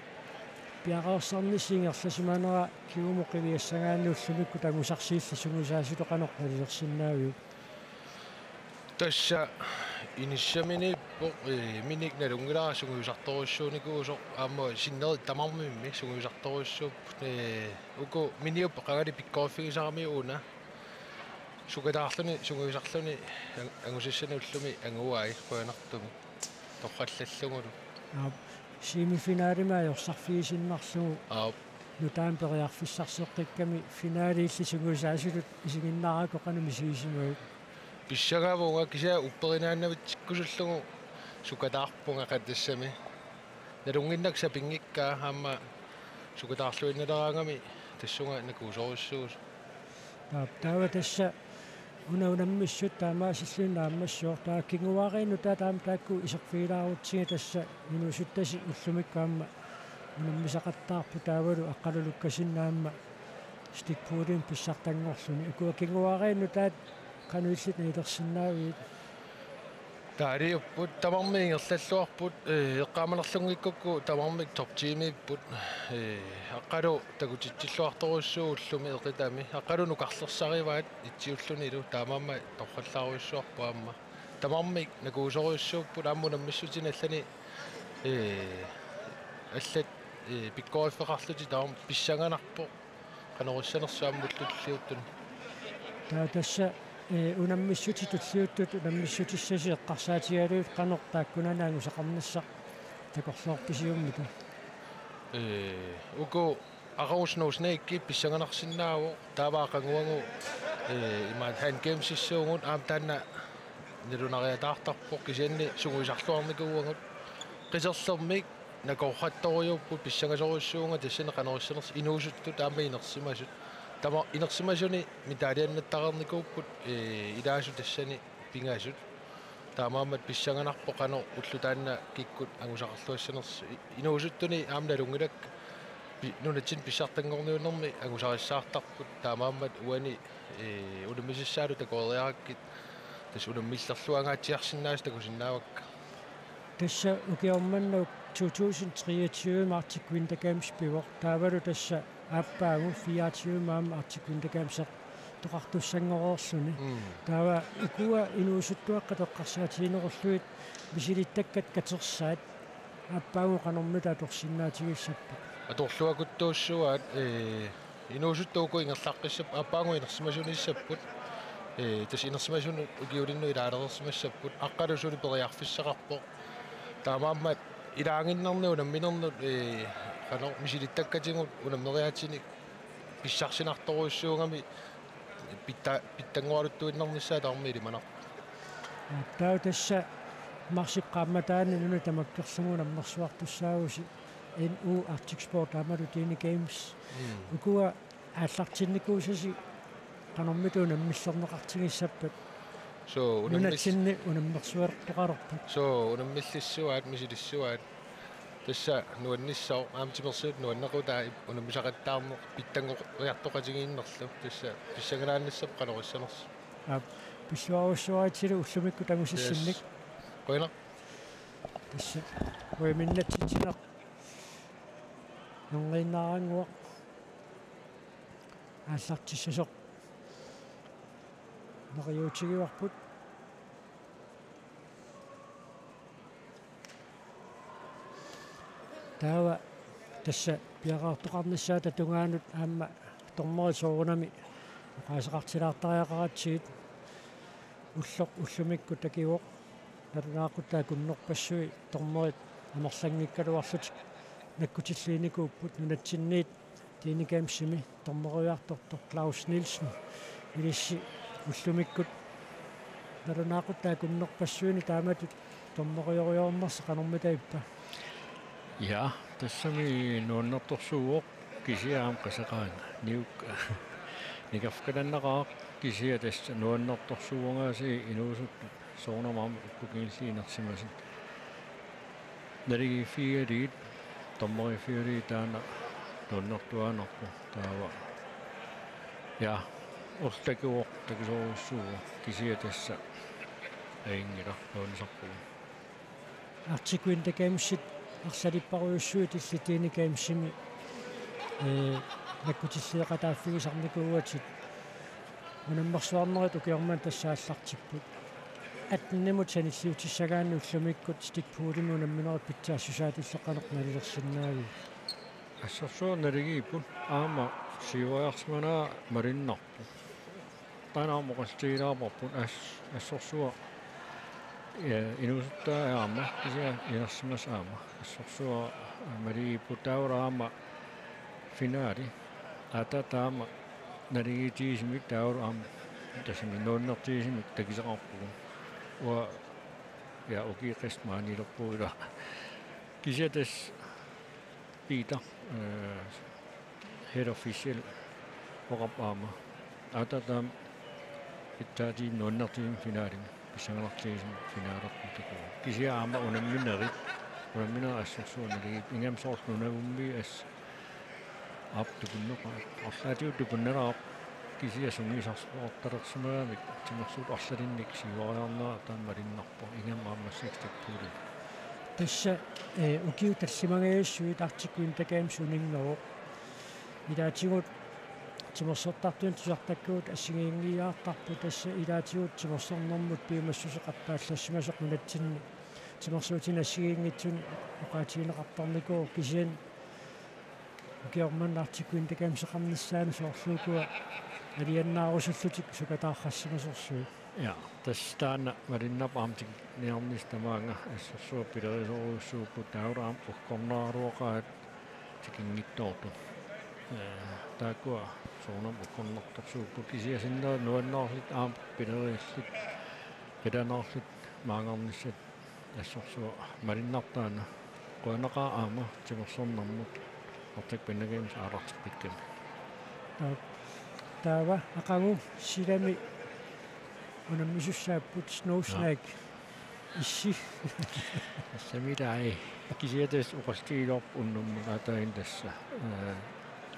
piareersarnissi ingerlasimanera kingumut qiviassagaanni ullumikkut angusarsiillit sungiusaasutut qanoq nalilersinnaaviuk? Tassa inissaminiippoq, ee, minik nalunngilara sungiusartorujussuunikuusoq, aamma sinneri tamarmimmi sungiusartorujussuupput, ee, uku miniup qangali pikkoriffigisaramiuk una. Sukataarluni sungiusarluni ang-, angusassanik ullumi anguai qujanartumik torrallallugulu. Aap, semifinalimi ajorsarfigisinnarlugu. Aap. Nutaamik periarfissarseqqikkami finaliilli sungiusaasutut isiginnaarakku qanoq misigisimavit? Pissangavunga, kisianni upperinaannavitsikkusullugu sukataarpunga qanoq tassami. Nalunnginnakku sapinngikkaa aamma sukataarluinnaleraangami tassunga nakuusorujussuusoq. Taap, taava tassa una unammissut taamaasilluni naammassivoq, taava kinguaariinnut taava taama taakku iserfigilaarutsigit tassa inuusuttasi ullumikkut aamma unammisaqattaarput taavalu Aqqalu Lukassenip aamma Stig Puulimik pissartanngorluni. Ukua kinguaariinnut taava qanoq illit nalilersinnaavigit? Taaliupput, tamarmik ingerlalluarput, ee, eqqaamanerlunngikkukku tamarmik top tiimiipput, ee, Aqqalu takutitsilluartorujussuuvoq ullumi eqitami. Aqqalu nukarlersarivaat itsiullunilu, taamaammat torrallaarujussuarput aamma. Tamarmik nakuusorujussuupput aamma unammissutinik allani, ee, allat, ee, pikkoriffeqarlutik tamarmik pissanganarpoq. Qanoq issanersoq aamma ullut tulliuttuni. Taava tassa, ee, unammissutit tulliuttut unammissutissasi eqqarsaatigalugit qanoq taakkunani angusaqarnissaq takorloorpisiummita? Ee, uku aqagu Snow Snake pissanganarsinnaavoq, taava aqaguagu, ee, imaat Hand Games-issuugut aamma taanna nalunariataartarpoq kisianni sungiusarluarnikuuagut. Qiterlermik nakoorrattorujuupput, pissangasorujussuuvunga tassani qanoq issanersoq, inuusuttut aamma inersimasut. Tama inersimasuni medaljannattareernikuupput, ee, ilaasut tassani pingasut. Taamaammat pissanganarpoq qanoq ulloq taanna kikkut angusaqarluassanersoq. I-, inuusuttuni aamma nalunngilakka pi-, nunatsinni pissartanngorniunnermi angusarissaartarput. Taamaammat uani, ee, unammisassaanut takoriarakkit tassa unammillerluangaatsiarsinnaasut takusinnaavakka. Tassa ukioq manna to tusind treogtyve Arctic Winter Games pivoq. Taavalu tassa aappaagu fireogtyve aamma Arctic Winter Games toqartussanngorluni. Mm. Taava ukua inuusuttuaqqat eqqarsaatiginerullugit misilittakkat katersaat aappaagu qanormita atorsinnaatigissapput? Atorluakuttuussuaat, ee, inuusuttut uku ingerlaqqissapput, aappaagu inersimasuniissapput. Ee, tassa inersimasunut ukiulinnut ilaalereersimassapput, Aqqalu suli periarfissaqarpoq. Taamaammat ilaaginnarnut unamminernut, ee, qanoq misilittakkatigut unammeriaatsinik pissarsinartorujussuugami pitta-, pitsanngoraluttuinnarnissaa tamarmi ilimanarpoq. Taava tassa marsip qaammataani nuna tamakkerlugu unammersuartussaavusi N U Arctic Sport aammalu Dene Games. Mm. Ukua aallartinnikuusasi qanormita unammillerneqartigissappat? Suu, unammil-, nunatsinni unammersuartoqalerpat? Suu, unammillissuaat, misilissuaat. Tassa nuannissaaq, aamma timersuutit nuannequtai unammisaqattaarneq pitsanngoriartoqatigiinnerlu. Tassa pissangalaannassapput qanoq issanersoq. Aap, pilluarujussuaritsilu ullumikkut angusassinnik. Yes. Qujanaq. Tassa uiminnatsitsineq nangiinnaarannguaq aallartissasoq neriuutigivarput. Taava tassa piareertoqarnissaata tungaanut aamma dommerit soorunami oqaaseqartilaartariaqaratsigit ulloq ullumikkut takivoq. Nalunaaqutaq akunnerpassui dommerit amerlanngikkaluarlutik nakkutilliinikuupput nunatsinniit Dene Gamesimi dommeriartortoq Claus Nielsen. Ilissi ullumikkut nalunaaqutaq akunnerpassuini taamatut Dommerioriarnersi qanormita ippa? Ja, tassami nuannertorsuuvoq, kisianni aamma qaseqaanga. Niuk nikerfkalannaqaaq, kisianni tassa nuannertorsuuvoq aasiit inuusuttut soorunami aamma uku kingulliit inersimasut naligiiffigalugit, dommeriiffigalugit taanna nuannertuaannarpoq taava. Ja, ullut takuvoq, takusorujussuuvoq, kisianni tassa ajunngilaq, nuannisarpugut. Arctic Winter Gamesit arlalipparujussuit Illit Teeni Gamesimi, ee, nakkutilliiqataaffigisarnikuugatit. Unammersuarnerit ukioq manna tassa aallartipput. Attenimut sanilliutissagaanni ullumikkut Stig Poolimi unamminerit pitsaassusaatulli qanoq nalilersinnaaviuk? Assorsuaq naligiipput, aamma siuariarsimanera malunnarpoq. Taanna aamma oqallisigilaarparput as-, assorsuaq, ja, inuusuttai aamma, kisianni inersimasut aamma. Assorsuaq, eh, malugiipput, taavalu aamma finaali. Ata taama naligiitigisumik taavalu aamma tassami nuannertigisumik takuseqarpugut. Uanga, ja, ukiut qassit maaniilerpugut ilaa. Kisianni tassa Peter, eh, head official, oqarpoq aamma: Ata taama pitsaatigisumik nuannertigisumik finaalimi, pissanganartigisumik finaaleqarpugut takuuk. Kisianni aamma unamminerit, unamminerit assorsuaq naligiipput, ingammik soorlu Nunavummi as-, aap, tupinnaqaaq, arlaatigut tupinnalaarpoq. Kisianni sungiusarsiortalersimagamik timersuut arlalinnik siuariarnera taanna malunnarpoq, ingammik aamma Stig Poolimi. Tassa, eh, ukiut tallimangajassuit Arctic Winter Games uninngasoq. Ilaatigut timersortartunik tusartakkagut assigiinngiiaartarput, tassa ilaatigut timersornermut piumassuseq appaallassimasoq nunatsinni timersuutinik assigiinngitsunik oqaatigineqartarnikuuvoq, kisianni ukioq manna Arctic Winter Gameseqarnissaanut soorlu ukua alianaarusullutik sukataarsimasorsuit. Ja, tassa taanna malunnarpoq aamma tikinniarnissaq, tamaanga assorsuaq pilerisorujussuupput, taavalu aamma ugguarnaraluaqaat tikinngitsoortut. Eh, taakkua soorunami ugguarnartorsuupput, kisianni sinnera nuannaarlutik aamma pileriillutik, qilanaarlutik maanngarnissat assorsuaq malunnarpoq taanna. Qujanaqaaq aamma timersornermut Arctic Winter Games aallarteqqikkami. Taava, taava aqagu silami unammisussaapput Snow Snack. Issi. Tassami taai. Kisianni tassa oqallisigilaarpoq unnummut aataaginnaq tassa. Eh,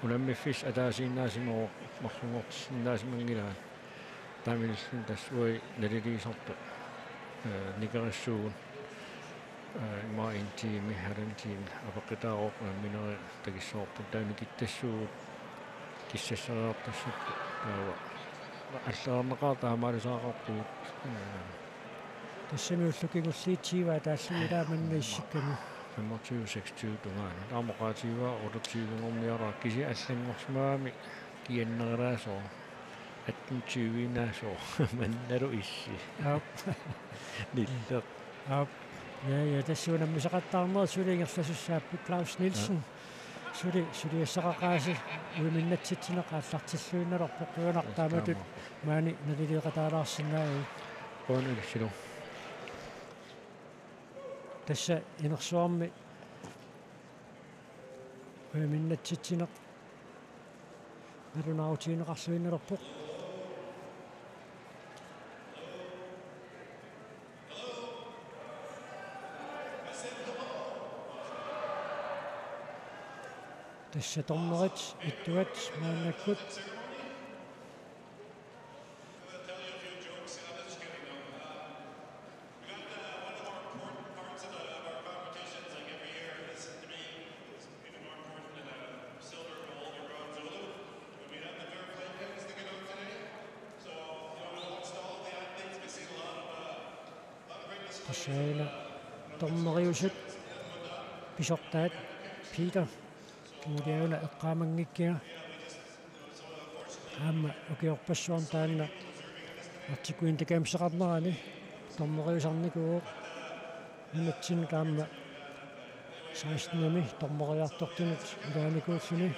unammiffissaq ataasiinnaasimasoq, marlunngortissinnaasimanngilaat. Taamaalilluni tassa uagut naliliisartut, eh, nikerissaagut, eh, immaqa en time, halvanden time, apeqqutaavoq unamminerit takissavarput, taava nikittassuugut kissassariartassapput, taava allariarneqaaq taamaalisaqarpugut, eh. Tassami ullut kingulliit tyve ataallugu ilaa manna issikkami. Femogtyve seksogtyve tungaanut. Aamma oqaatigaa otteogtyvenngorniaraat, kisianni allanngorsimagami kianneralaasoq. Atten tyve-inaasoq mannalu issi. Aap. Nilleq. Aap. Ja, ja, tassa unammisaqattaarnerit suli ingerlasussaapput, Claus Nielsen. Aap. Suli, suliassaqaqaasi uiminnatsitsineq aallartilluinnalerpoq, qujanaq taamatut maani naliliiqataalaarsinnaagavit. Qujanaq ilissilu. Tassa inersuarmi uiminnatsitsineq nalunaarutigineqarluinnalerpoq. Tassa dommerit ittuat maannakkut. Tassa una dommeriusut pisortaat, Peter, kinguliaguna eqqaamanngikkiga. Aamma ukiorpassuarni taanna Arctic Winter Gameseqarnerani dommeriusarnikuuvoq. Nunatsinnut aamma sekstenimi dommeriartortunut ilaanikuulluni.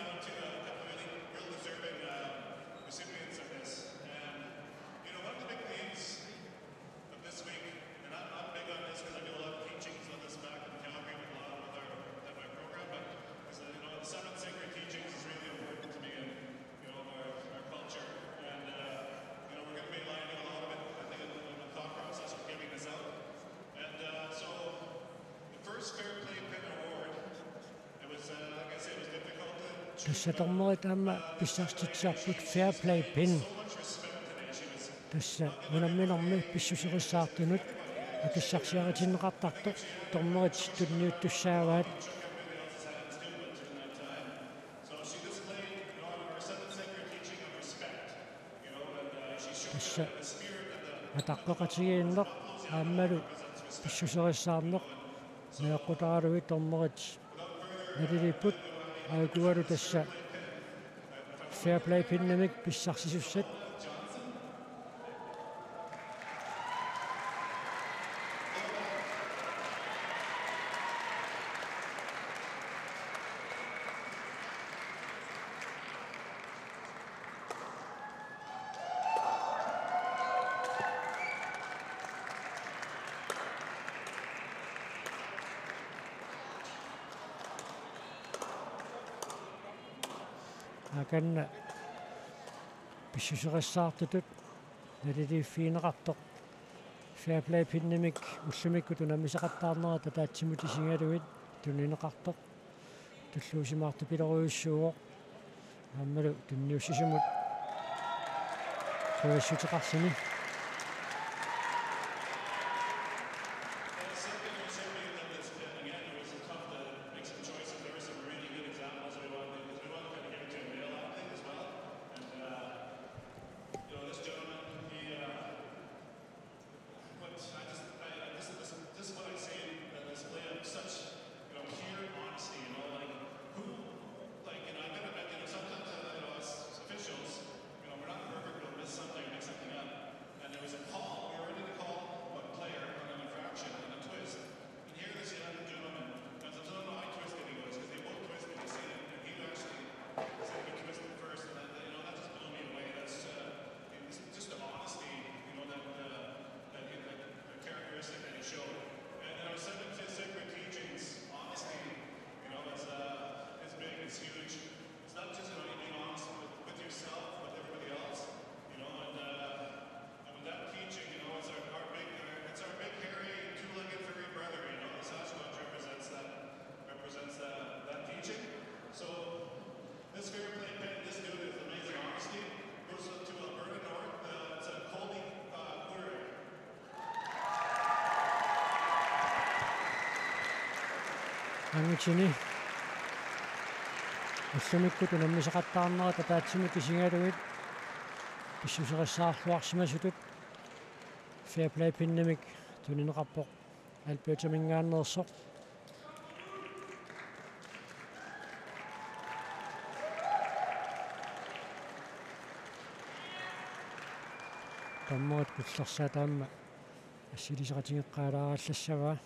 Tassa dommerit aamma pissarsitsisarput fair play pin. Tassa unamminermi pissuserissaartunut akissarsiaritinneqartartoq dommerit tunniuttussaavaat. Tassa ataqqeqatigiinneq aammalu pissuserissaarneq najoqqutaralugit dommerit naliliipput, aajukualu tassa fair play pinimik pissarsisussat. Akanna pissuserissaartutut naliliiffigineqartoq fair play pinimik ullumikkut unammisoqattaarnerat ataatsimut isigalugit tunineqartoq tulluusimaartupilorujussuuvoq. Aammalu tunniussisumut qiviassuteqarluni. But I just, I, I, this, this, this is what I see, a display of such, you know, pure honesty, you know, like, who, like, you know, I've got to bet, you know, sometimes, uh, you know, as officials, you know, we're not perfect, we'll miss something, make something up. And there was a call, we were ready to call one player on an infraction and a twist. And here this young gentleman, and so I don't know how he twisted, he goes, because they both twisted, I see it, and he actually said he twisted first, and that, you know, that just blew me away. That's, uh, it's just the honesty, you know, that, uh, that, that, that characteristic that he showed. And, and our seven sacred teachings, honesty, you know, it's, uh, it's big, it's huge. It's not just, you know, being honest with, with yourself, with everybody else, you know, and, uh, and with that teaching, you know, it's our, our big, our, it's our big, hairy, two-legged furry brother, you know, the Sasquatch represents that, represents that, that teaching. So, this fair play pin, this dude is amazing, honestly. Goes to Alberta North, uh, it's a Colby, uh, quarter. Angutini ullumikkut unammisoqattaarnerat ataatsimut isigalugit pissuserissaarluarsimasutut fair play pinimik tunineqarpoq Albertaminngaanneersoq. Dommerit qullersaat aamma assiliseqatigeqqaalaarallassapput.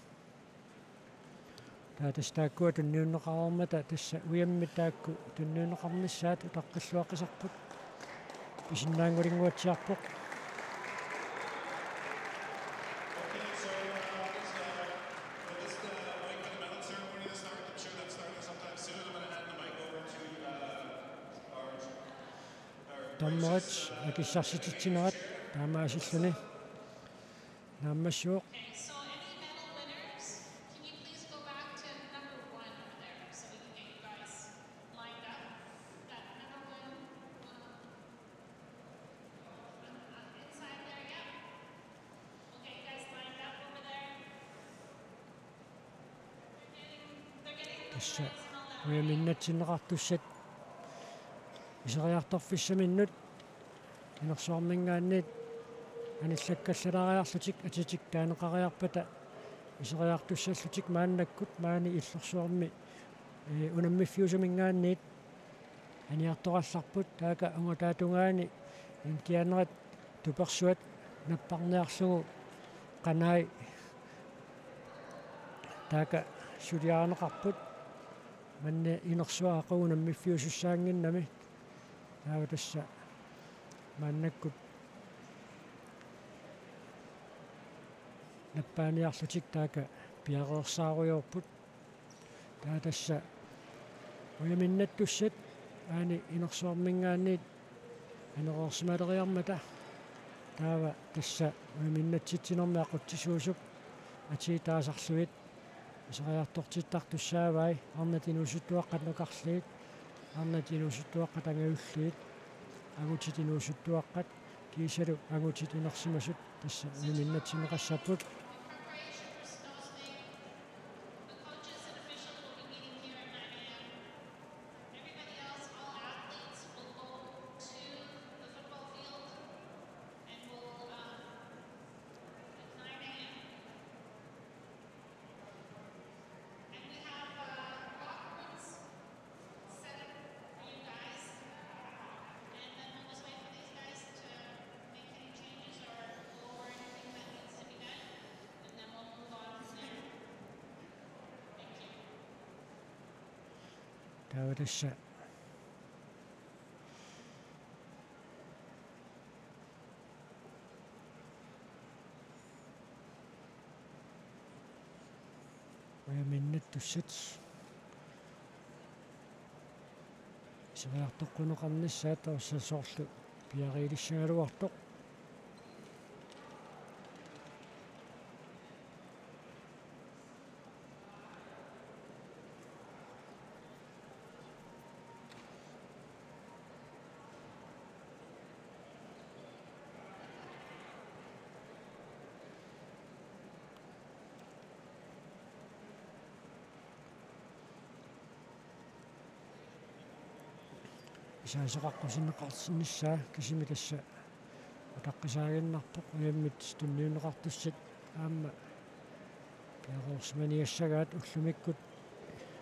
Taava tassa taakkua tunniunneqareermata tassa ujammik taakku tunniunneqarnissaat utaqqilluaqqisarput. Pisinnaanngulinnguatsiarpoq. Dommerit akissarsititsinerat taamaasilluni naammassivoq. Okay, so any medal winners, can you please go back to number one over there so we can get you guys lined up? That number one, um, uh, inside there, yep. Okay, you guys lined up over there. They're getting, they're getting the Tassa prize and all that, right? Ujaminnatsinneqartussat iseriartorfissaminnut inersuarminngaanniit anillakkallalaariarlutik atitik taaneqariarpata iseriartussallutik maannakkut maani illorsuarmi, ee, unammiffiusuminngaanniit aniartorallarput, taakku ungataata tungaani indianerit tupersuat napparniarlugu qanai taakku suliarineqarput. Maanna inersuaq aqagu unammiffiusussaannginnami. Taava tassa maannakkut nappaaniarlutik taakku piareersaarujoorput. Taava tassa ujaminnattussat aani inersuarminngaanniit anereersimaleriarmata. Taava tassa ujaminnatsitsinermi aqutsisuusup atii taasarlugit iseriartortittartussaavai arnat inuusuttuaqqat nukarliit. Arnat inuusuttuaqqat angajulliit, angutit inuusuttuaqqat kiisalu angutit inersimasut tassa ujuminnatsinneqassapput. Taava tassa ujaminnattut iseriartoqquneqarnissaat tassa soorlu piariilissagaluartoq. Isaasa qaqqusinneqarsinnissaa kisimi tassa utaqqisaaginnarpoq, ujammit tunniunneqartussat aamma piareersimaniassagaat ullumikkut